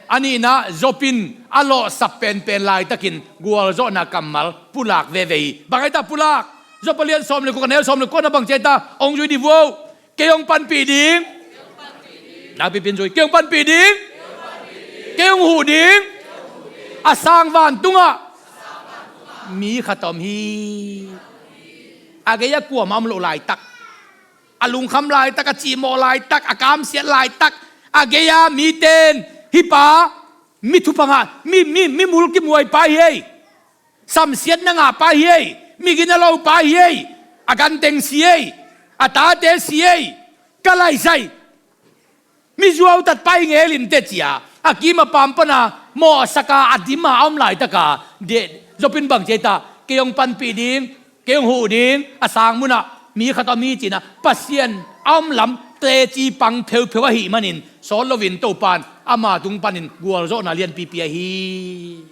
A nihna, Job in a lawhsap penpen laitakin gualzawhna kammal pulak veve hi. Bang a hita pulak? Job a lian sawm le kua, a neu sawm le kua na bang ci a hita? Hong zui dih vo. Kei hong panpih ding. Nakpipin zui. Kei hong panpih ding. Kei hong huh ding. A sang vantungah mi khat om hi. A gei-a kuamah om loh laitak, a lungkham laitak, a cihmawh laitak, a kamsiat laitak, a gei-a mite in, hih pa mi thupha ngah, mi, mi, mi mul kimuai pa hi ei, samsiatna ngah pa hi ei, mi gina lo pa hi ei, a ganteng si ei, a tate si ei, ka laisai, mi zuautat pa hi ngel in teh ci a, a kim a paam pana mawhsak a, a dim a a om laitak a, Job in bang ci a hita? Kei hong panpih ding, kei hong huh ding, a sang munah mi khat om hi ci-in a, Pasian a om lam teci pang pheupheu ahih manin sawt loin Topa in ama tung panin gualzawhna lianpi pia hi.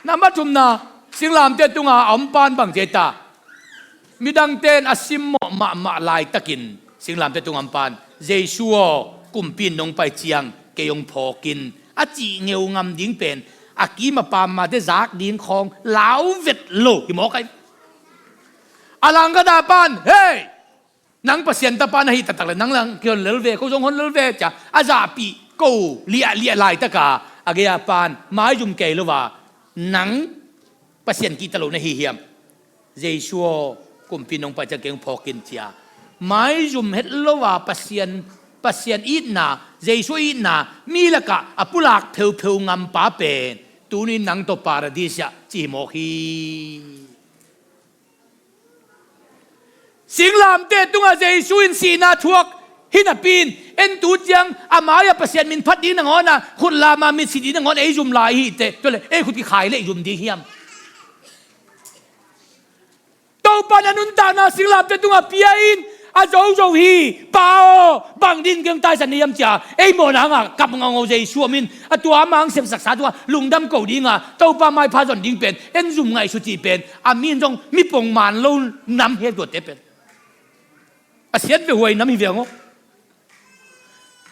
Nambat thumna, singlamteh tunga a om pa in bang ci a hita? Midangte in a simmawh mahmah laitakin singlamteh tunga a om pa in, Jesu aw, kumpi in nong pai ciang kei hong phawk in, a cih ngeu ngam ding pen a kim a paam mate zak ding khawng lau vet lo hi mawk ai. A langkhat a pa in, hei, nang Pasian Tapa na hih taktak le nang lang kihon lel ve, ko zong hon lel ve ci a, a zahpih ko liahliah laitak a, a gei-a pa in maizum kei lo a, nang Pasian kihta lo na hi hiam? Jesu aw, kumpi nong pai ciang kei hong phawk in ci a, maizum het lo a Pasian, Pasian itna, Jesu itna mi lakah a pulak pheupheu ngam pa pen tuni in nang tawh Paradis ah ci hi mawk hi. Singlamteh tungah Jesu in sihna thuak hi napi in, en tu ciang a mai-ah Pasian min phat ding nangawn a, khut lam a mit si ding nangawn ei zum lai hi teh, tua leh ei khut kikhai leh i zum ding hiam? Topa in a nuntakna singlamteh tungah pia in, a zozo hi. Pa aw, bang ding kei hong taisan na hiam ci a, ei mawhna hangah kap ngaungau Jesu om in, a tua ama hong sepsaksa tungah lungdam ko ding a, Topa maipha zon ding pen en zum ngaihsut cih pen a mi in zong mi pongman lo nam hi a, tuate pen a siat ve huai nam hi ve ang aw.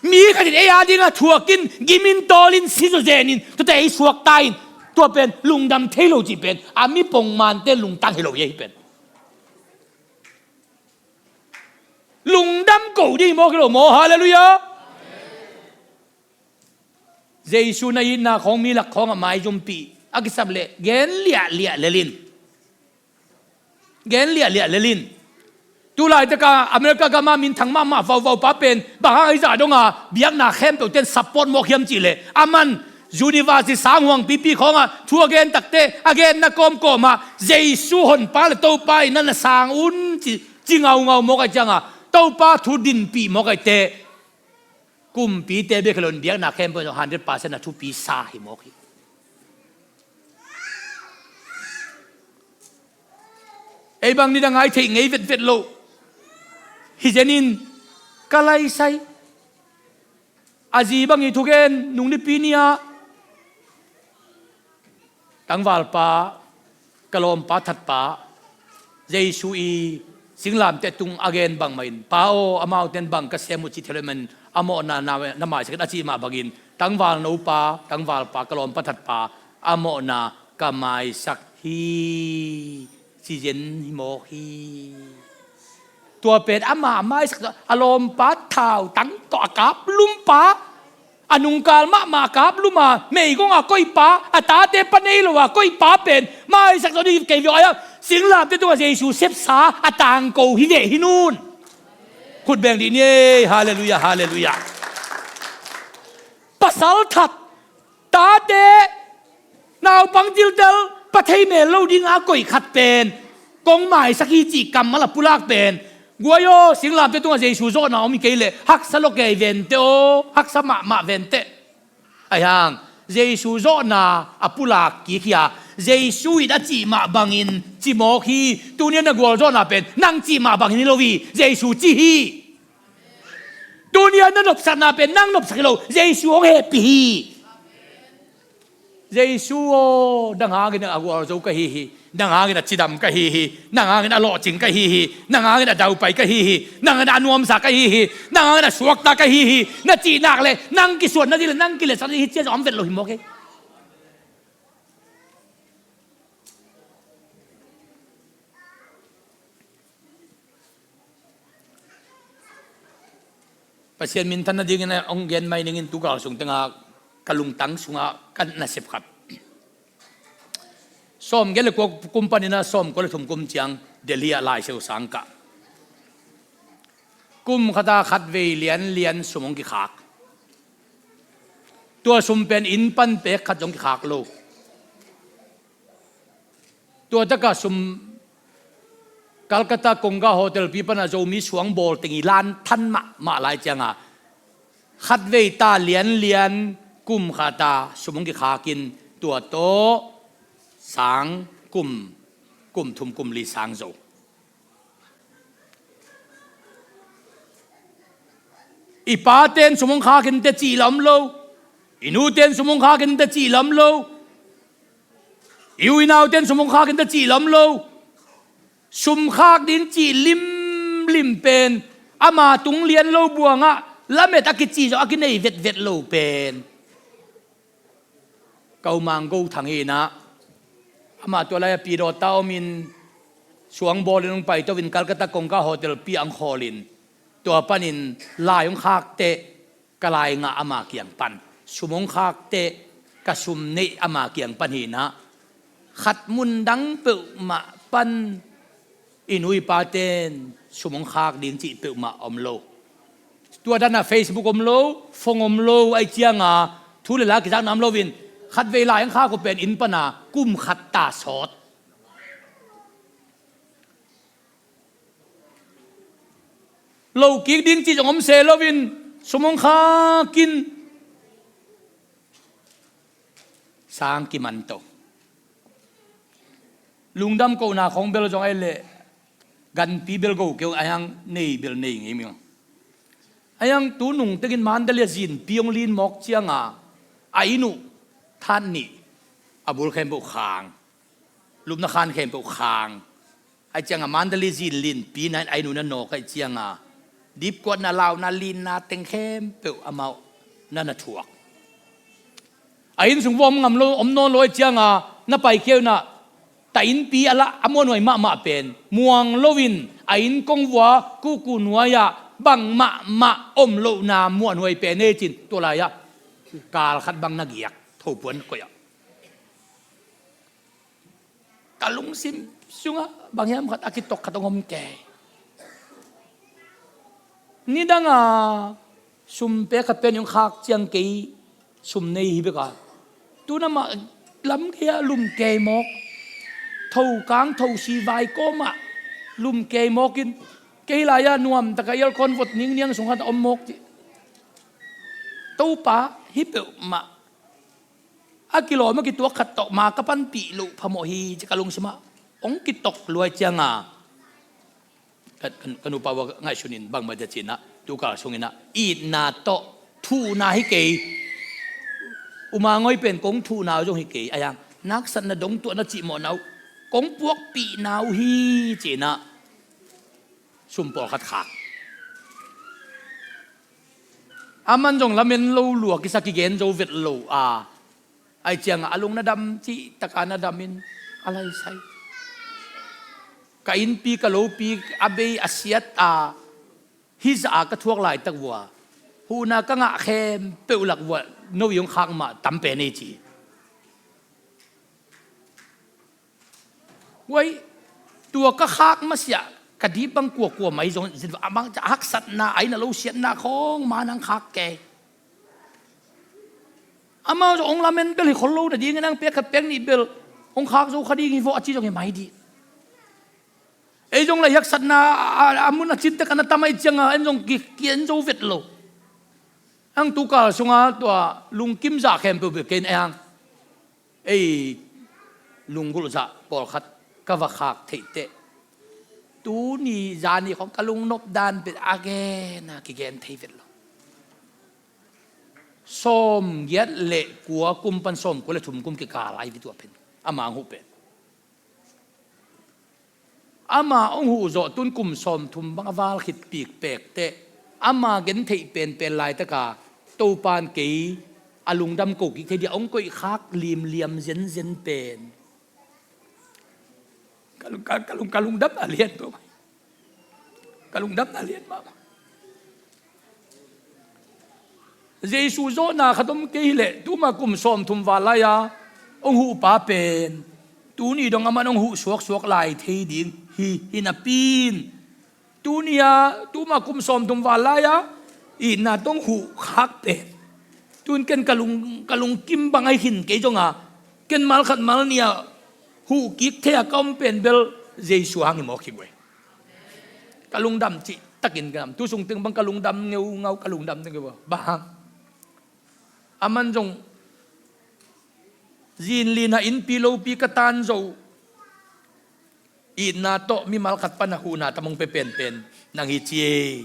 Mi khat in ei a dingah thuak in, gim in, tawl in, si zawzen in, tuate ei suakta in, tua pen lungdam thei lo cih pen a mi pongmante lungtang hi lo hi a, hih pen lungdam ko ding hi mawk hi lo maw? Halleluiah. Jesu na itna khawng mi lak khawngah maizumpih a kisap leh gen liahliah lel in. Gen liahliah lel in. Tu laitaka America gama minthang mahmah vauvau pa pen bang hang a hih zah donga biakna khempeuhte in support mawk hiam cih leh, aman university sanghuang pipi khawngah thu a gen takte a genna kawmkawmah Jesu honpa le Topa in na na sang un ci, ci ngaungau mawk a, ciangah Topa thu dinpih mawk a, teh kumpite bek hi lo in biakna khempeuh in hundred percent a thupi sa hi mawk hi. Ei bang nidang a i theih ngei vetvet loh hi zen in, ka laisai a zi bang i thugen nung nipi ni-ah tangvalpa, ka lawmpa thatpa Jesu i singlamteh tung a gen bangmah in, Pa aw, amaute in bang ka sem uh cih theih loh ahih manin a mawhna na, na maisak in a cih mah bangin, tangvalno pa, tangvalpa, ka lawmpa thatpa a mawhna ka maisak hi, ci zen hi mawk hi. Tua pen ama maisak, a lawmpa thautang tawh a kaplumpa, a nungkal mahmah a kaplum a, meigong a koihpa, a tate pa nei lo a koihpa pen maisak zaw ding hi kei ve aw. Singlamteh tungah Jesu sepsa a tangko hi ve hi nun. Khut beng dih ni ei. Halleluiah, halleluiah. Pasal that, tate, naupang tiltel, Pa thei mel lo dinga koih khat pen kong maisak hi cih kammal a pulak pen, guai aw, singlamteh tungah Jesu zawhna om hi kei leh haksa lo kei vente aw, haksa mahmah vente. Ahi hang Jesu zawhna a pulak kik hi a, Jesu in a cih mah bangin ci mawk hi. Tuni-a na gualzawhna pen nang cih mah bangin hi lo hi, Jesu ci hi. Tuni-a na nopsakna pen nang nopsak hi lo, Jesu hong hehpih hi. Jesu aw, nang hangin a gualzo ka hi hi, nang hangin a cidam ka hi hi, nang hangin a lawhcing ka hi hi, nang hangin a daupai ka hi hi, nang hangin a nuamsa ka hi hi, nang hangin a suakta ka hi hi, na cih nak leh nang kisuan nading leh nang kilehsak nading hi, ci-a zong om vet lo hi mawk hi. Pasian minthan nadingin hong gen mai ningin, tu kal sung tengah ka lungtang sungah ka nasep khat. Sawm giat le kua kum panin a sawm kua le thum kum ciang Delhi ah Lai Siangtho sang kah. Kum khata khatvei lianlian sum hong kikhak. Tua sum pen inn pan pek khat zong kikhak lo. Tua taka sum Calcutta Conga Hotel pi pana Zomi suang bawl teng i lan than mahmah lai cianga khatvei ta lianlian kum khata sum hong kikhakin tua tawh sang kum, kum thum kum li sang zo. I paten sum hong khak in teci lam lo. I nuten sum hong khak in teci lam lo. I u i nauten sum hong khak in teci lam lo. Sum khak ding cih limlim pen ama tung lian lo buangah lamet a kici zawh a kinei vetvet lo pen ka u Mang Go Thang hi inah, amah tua lai-a pidawta omin suang bawlin hong paito in Calcutta Conga Hotel pi ang khawlin tua panin lai hong khak teh ka lai ngah ama kiang pan, sum hong khak teh ka sum neih ama kiang pan hi inah, khat mun dang peuhmah pan i nu i paten sum hong khak ding cih peuhmah om lo. Tua dana Facebook om lo, phone om lo, ahi cianga thu le la kizakna om loin khatvei lai hong khak uh pen inn pana kum khat ta sawt. Lohkik ding cih zong om se loin sum hong khakin sang kiman to. Lungdam kohna khong bel zong ahi leh ganpi bel go keu, ahi hang nei bel nei ngei mi. Ahi hang tu nungtekin Mandalay a zinpi hong lin mawk cianga a inn uh than nih, a bul khempeuh khang, lupna khan khempeuh khang. Ahi cianga Mandalay zin linpi na in a inn uh na nawk ahi cianga dipkuatna, launa, linna teng khempeuh amau na na thuak. A inn sung vua om ngam lo, om nawn lo ahi cianga na paikhia unah ta innpi a lah a muanhuai mahmah pen muang loin a inn kong vua kuku nuai-ah bang mahmah om lohna muanhuai pen ei cin tua lai-ah kal khat bang na giak thopuan koih ah. Ka lungsim sungah bang hiam khat a kitok khat hong om kei. Nidanga sum pek khat pen hong khak ciang kei sum nei hi beka. Tuna mah lam kei-ah lum kei mawk. Thokang thosi vai kawmah lum kei mawkin kei lai-ah nuamtaka ialkawn vot ningniang sung khat a om mawk cih. Topa hih peuhmah a kilawm a kituak khat tawh ma ka panpih loh phamawh hi ci ka lungsimah hong kitok luai cianga ka, ka, ka nupa ua ngaihsunin bangmah dia cinah tukal sunginah itna tawh thuhna hi kei. Uma ngoi pen kong thuhna uh zong hi kei, a yang naksatna dong tuahna cihmawhna uh kong puakpihna uh hi cinah sum pawlkhat khak. Aman zong lamen lo lua kisa kigen zo vet lo a, ahi cianga a lung na dam cih taka na damin a laisai. Ka innpi ka lopi a bei a siat a hizah a ka thuak laitak vua huhna ka ngah khempeuh lak vua no i hong khak mah tam pen ei ci. Guai, tua ka khak masiah ka dip bang kuakua mai zong zin a bang ca haksatna a inn a lo siatna khong ma nang khak kei. Amau zong hong lamen bel hi khol lo nadingin ang pek khat pek nih bel Hong khak zo kha ding hi vaw a ci zong hi mai dih. Ei zong lah i haksatna a, a mun a cin tek a na tam ahih ciangin en zong ki, ki en zo vet lo. Ang tukal sungah tua lungkim zah khempeuh bek kei in ei ang. Ei lunggulh zah pawlkhat ka va khak theih teh, tuni zani khawng ka lungnop dan pen a gen a kigen thei vet lo. Sawmgiat le kua kum pan sawmkua le thum kum kikal ai ve tua pen. Ama hong huh pen. Ama hong huh zawh tun kum sawmthum bang a val khit pikpek teh, ama gentheih penpen laitaka Topa in kei a lungdam ko kik thei dia hong koih khak limliam zenzen pen. Ka lung, ka, ka lung, ka lungdam a lian peuh. Ka lungdam a lian mahmah. Jesu zawhna khat om kei hileh, tuma kum sawmthum val lai-a hong huhpa pen tuni dong aman hong huh suaksuak lai thei ding hi, hi napi in, tuni-a tuma kum sawmthum val lai-a itna tawh hong huh khak pen tun ken ka lung, ka lungkim bang ahi khin kei zong a, ken malkhat malni-a huh kik thei-a ka om pen bel Jesu hang hi mawk hi guai. Ka lungdam cih takin ka dam. Tu sung teng bang ka lungdam ngeungau, ka lungdam ngeungau. Bang hang? Aman zong zinlinah innpi lopi ka tan zo, itna tawh mimal khat pan a huhna tam hong pia penpen nang hi ci ei.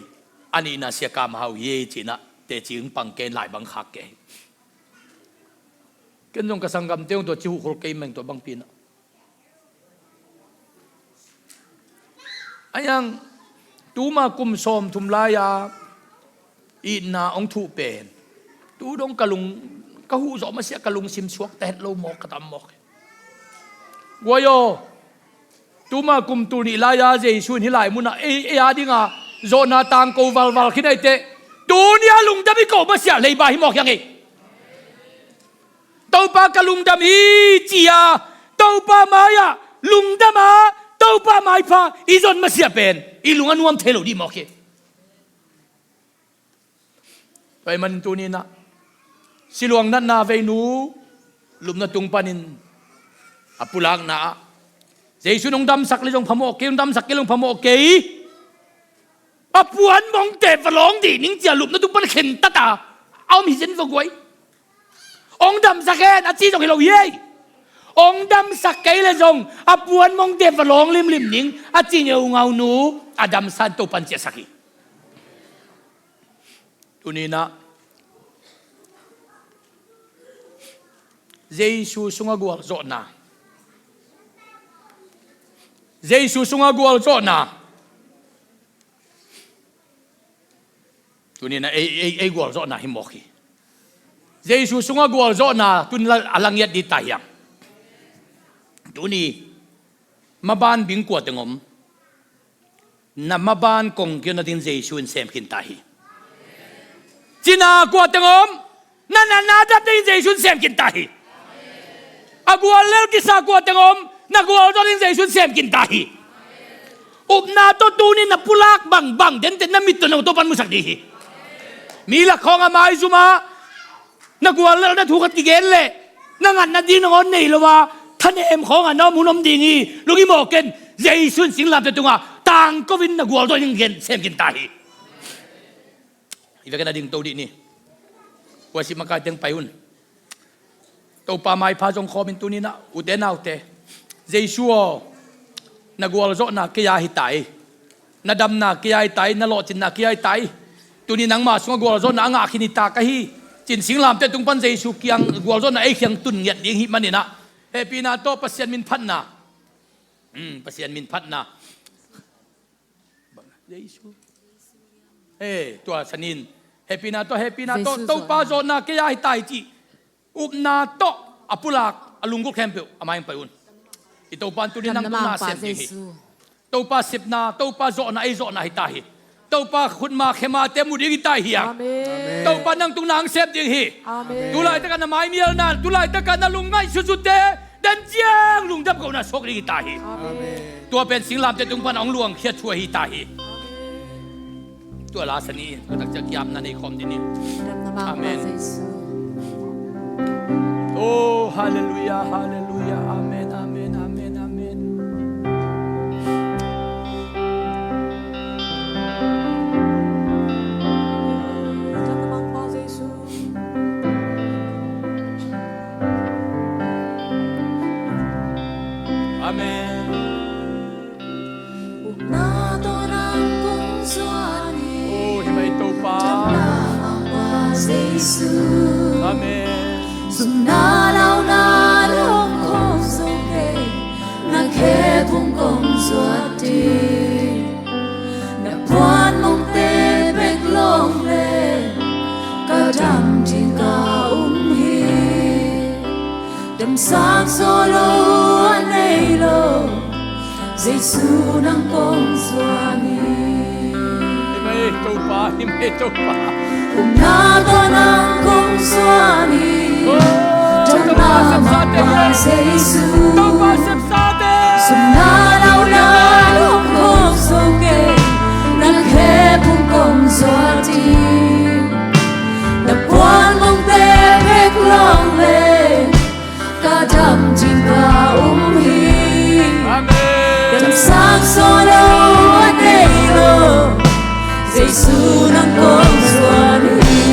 A nihna sia Kam Hau hi ei, cinah teci hong pang kei in lai bang khak kei. Ken zong ka sanggamte hong tua ci huhkhol kei meng tua bangpi nah. Ahi hang, tuma kum sawmthum lai-a itna hong thuh pen tu dong ka lung, ka huh zawh masiah ka lungsim suakta het lo mawk ka tam mawk. Guai aw, tuma kum tul nih lai-a Jesu in hih lai munah ei, ei a dinga zawhna tangko valval khin ahih teh, tuni-a lungdam i ko masiah leiba hi mawk hi hang ei. Topa ka lungdam hi ci-a Topa mai-ah lungdam a, Topa maipha i zon masiah pen i lung a nuam thei lo dih mawk hi. Tua ahih manin tuni nah siluang natna veinu lupna tung panin a pulakna ah Jesu in hong damsak le zong phamawh kei, hong damsak kei le zong phamawh kei. A puan mongte va lawng dih ning cia lupna tung pan khentat a a om hi zen va guai. Hong damsak hen a ci zong hi lo hi ei. Hong damsak kei le zong a puan mongte va lawng limlim ning a ci ngeungau nu a damsan Topan ciahsak hi. Tuni nah Jesu sungah gualzawhna, Jesu sungah gualzawhna. Tuni nah ei, ei, ei gualzawhna hi mawk hi. Jesu sungah gualzawhna tuni a langiat dih ta hiam? Tuni maban bing kua teng om? Na maban kong kion nading Jesu in sem khin ta hi. Cina kua teng om? Na natna dap dingin Jesu in sem khin ta hi. A guallel kisa kua teng om? Na gualzawh dingin Jesu in sem khin ta hi. Upna tawh tuni na pulak bangbang dente na mit tawh na Topan musak dih hi. Mi lak khawng a maizum ah na guallelhna thu khat kigen leh na ngat nading nangawn nei lo a thanem khawngah na om hun om ding hi. Lungim aw ken, Jesu in singlamteh tungah tangko in na gualzawh ding gen sem khin ta hi. I vekin a ding to dih ni. Worship makai teng pai un. Topa maipha zong khawmin tuni nah ute naute, Jesu aw, na gualzawhna kei a hi ta hi. Na damna kei a hi ta hi, na lawhcinna kei a hi ta hi. Tuni nangma sungah gualzawhna a ngah khin hi ta ka hi. Cin singlamteh tung pan Jesu kiang gualzawhna ei kiang tun ngiat ding hih maninah hehpihna tawh Pasian min phatna. Hmm, Pasian min phatna. Jesu. He, tua sanin hehpihna tawh, hehpihna tawh, Jesu Topa zawhna kei a hi ta hi cih upna tawh a pulak a lunggulh khempeuh a mai hong pai un. I Topa in tuni nang tungah sem ding hi. Topa sepna, Topa zawhna, ei zawhna hi ta hi. Topa khutma khemate mu ding hi ta hi a. Amen. Topa nang tungah hong sem ding hi. Amen. Tulaitakah na maimialna, tulaitakah na lungngaih sutsute dan ciang lungdam kohna suak ding hi ta hi. Amen. Tua pen singlamteh tung pan a hong luangkhia thu ahi ta hi. Tua la sani in a takciang kiapna nei khawm ding hi. Amen. Oh, halleluiah, halleluiah. Amen, amen, amen, amen. Amen. Upna tawh nang kong zuan hi. Oh, hi mai Topa. Damna Mangpa Jesu. Amen. Zumna launa hong kong zo kei, na khephung kong zuat ding. Na puan mongte bek lawng le ka dam ding ka um hi. Damsang solo a nei lo, Jesu nang kong zuan hi. Hi mai Topa, hi mai Topa. Upna tawh nang kong zuan hi. Oh, Topa, Damna sepsa te Mangpa hi. Jesu. Topa, sepsa te. Zumna launa hong kong zo kei, na khephung kong zuat ding. Na puan mongte bek lawng le ka dam ding ka um hi. Amen. Damsang solo a nei lo, Jesu nang kong zuan hi.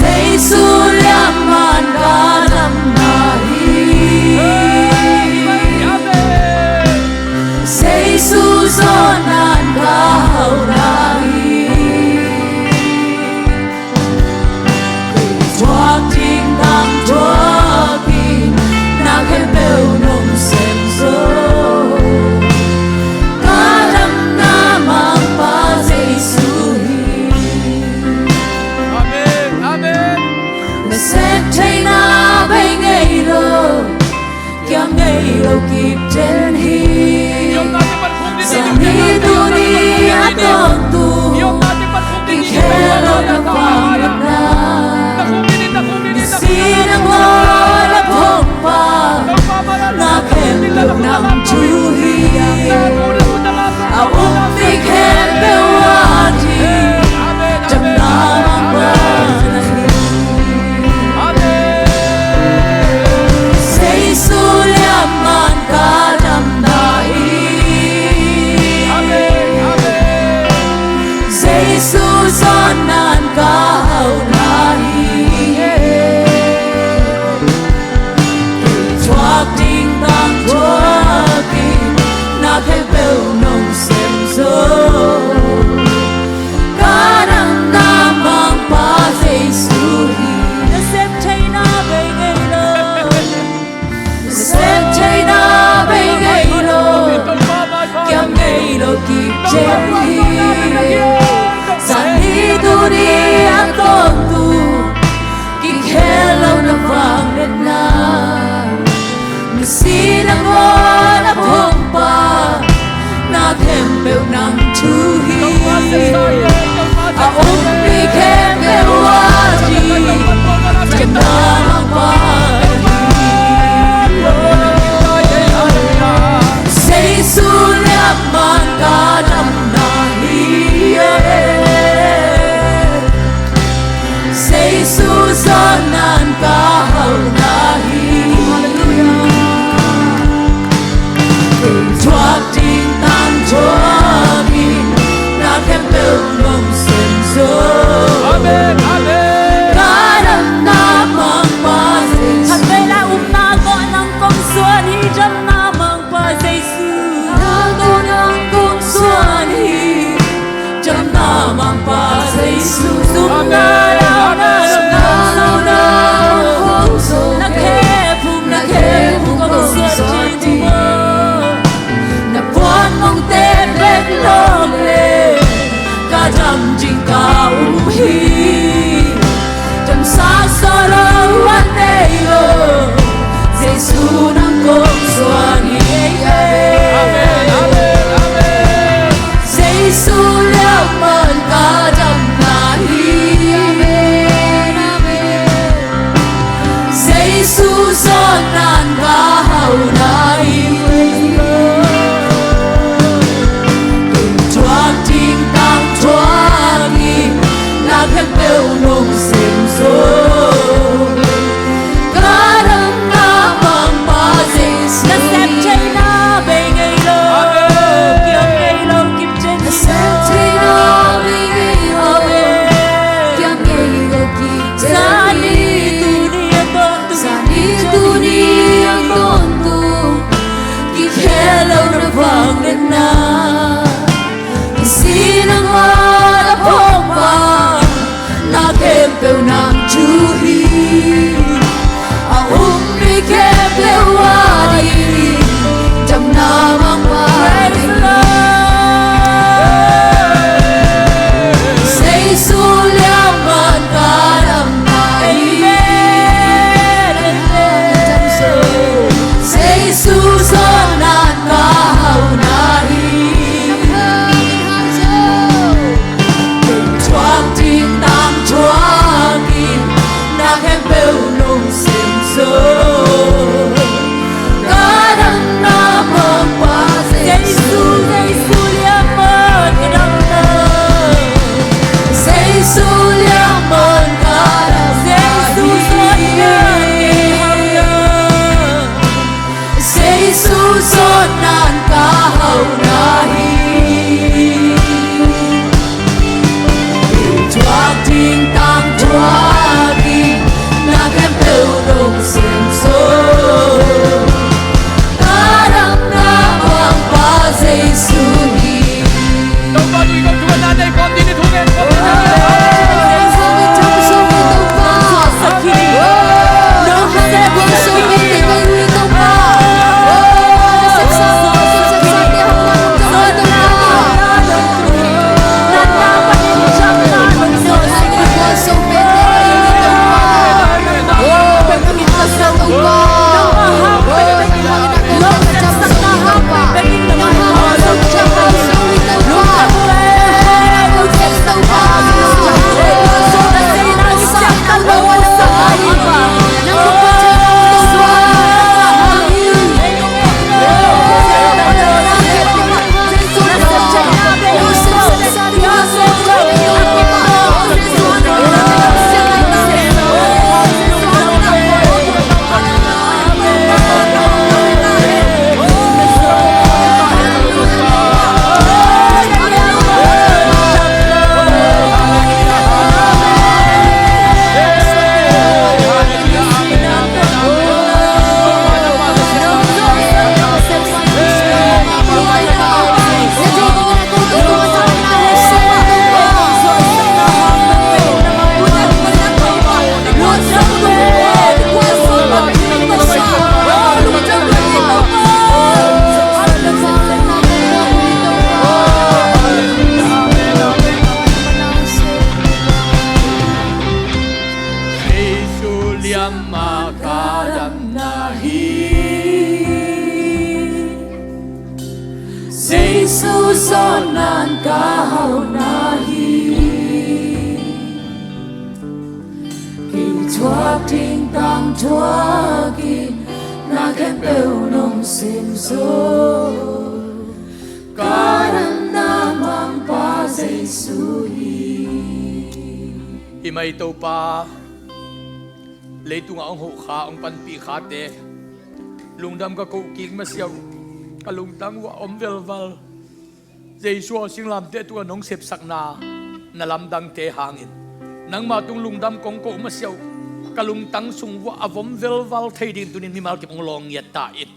Jesu liam man ka damna hi. Amen. Jesu zawn nan ka hauhna hi. Thuak ding tangthuak in, na khempeuh nong sem zo. Ka damna Mangpa Jesu hi. Amen, amen. Na sep theihna bei ngei lo, kiam ngei lo kip den hi. Zani tuni a tawntung, kikhel lo na vangliatna. Nisi nangawn a phongpa, na khempeuh nang thu hi. A umpi khempeuh a ding, damna Mangpa na hi. Amen. Jesu liam man ka damna hi. Amen, amen. Jesu zawn nan ka hauhna hi. Thuak ding tangthuak in, na khempeuh nong sem zo. Ka damna Mangpa Jesu hi. Na sep theihna bei ngei lo. Na sep theihna bei ngei lo. Kiam ngei lo kip den hi. Zani tuni a tawntung, kikhel lo na vangliatna. Nisi nangawn a phongpa, na khempeuh nang thu hi. A umpi khempeuh a ding, damna Mangpa hi. Jesu liam man ka damna hi. Jesu zawn nan ka hauhna hi. Thuak ding tangthuak in, na khempeuh nong sem zo. Amen, amen. Ka damna Mangpa Jesu. Khatvei la upna tawh nang kong zuan hi, damna Mangpa Jesu. Upna tawh nang kong zuan hi. Damna Mangpa Jesu. Amen, amen. Zumna launa hong zo, na khephung, na khephung kong zuat ding. Na puan mongte bek lawng le ka dam ding ka um hi. Damsang solo a nei lo, Jesu nang kong zuan hi. Amen, amen, amen. Jesu liam man ka damna hi. Amen, amen. Jesu zawn nan ka hauhna hi. Thuak ding tangthuak in, na khempeuh nong sem zo. Kei thuak ding tang thuakin na khempeuh nong sem zo. Ka damna mangpa Jesu hi. Hi mai Topa, leitungah hong huh kha, hong panpih khate lungdam ka koh kik masiah uh, ka lungtang uh a om velval. Jesu aw, singlamteh tungah nong sepsakna na lamdangte hangin nangma tung lungdam kong koh masiah uh, ka lungtang sung uh a vom velval thei ding tunin mimal kip hong lawng ngiat ta in.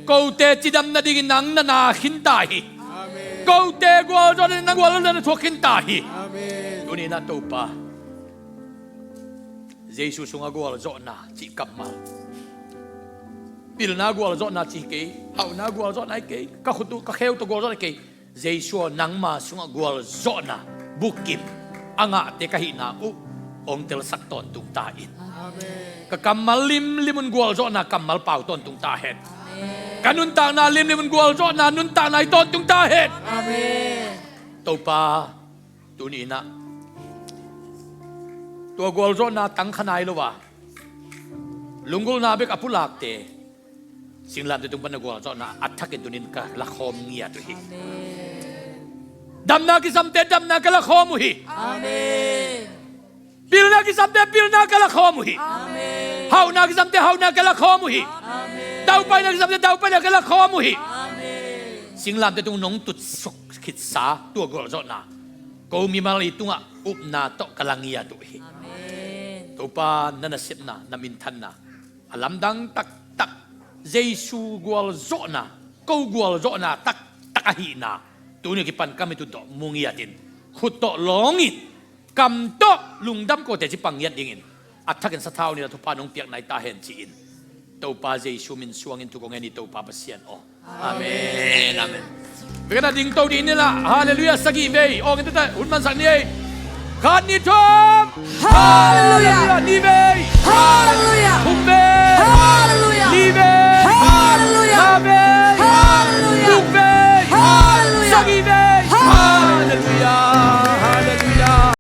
Kote cidam nadingin nang na na khin ta hi. Amen. Kote gualzawh nadingin nang gualzawhna na thuak khin ta hi. Amen. Tuni-in ah Topa, Jesu sungah gualzawhna cih kammal, pilna gualzawhna cih hi kei, hauhna gualzawhna hi kei, ka khut uh ka khe uh tawh gualzawhna hi kei. Jesu aw, nangma sungah gualzawhna bukim a ngahte ka hihna uh hong telsak tawntung ta in. Amen. Ka kammal limlim un gualzawhna kammal pau tawntung ta hen. Amen. Ka nuntakna limlim un gualzawhna nuntakna hi tawntung ta hen. Amen. Topa, tuni-in ah tua gualzawhna tang kha nai lo a, lunggulhna bek a pulakte, singlamteh tung pan na gualzawhna a thakin tunin ka lakhawm ngiat uh hi. Amen. Damna kisamte damna ka lakhawm uh hi. Amen. Pilna kisamte pilna ka lakhawm uh hi. Amen. Hauhna kisamte hauhna ka lakhawm uh hi. Amen. Daupaina kisamte daupaina ka lakhawm uh hi. Amen. Singlamteh tung nong tutsuk khitsa tua gualzawhna ko mimal i tungah upna tawh ka la ngiat uh hi. Amen. Topa, na nasepna, na minthanna a lamdang taktak, Jesu gualzawhna, ko gualzawhna taktak ahihna tuni kipan ka mit uh tawh mu ngiatin, khut tawh lawngin, kam tawh lungdam kote ci pang ngiat dingin a thakin sathau nila thupha nong piak nai ta hen ci-in Topa Jesu min suangin thu kong ngen hi, Topa Pasian aw. Amen. Amen. Vekna ding to ding ni la. Halleluiah. Sagih vei. Aw, kei tete hun mansak ni ei. Khat, nih, thum. Halleluiah. Halleluiah. Ni vei.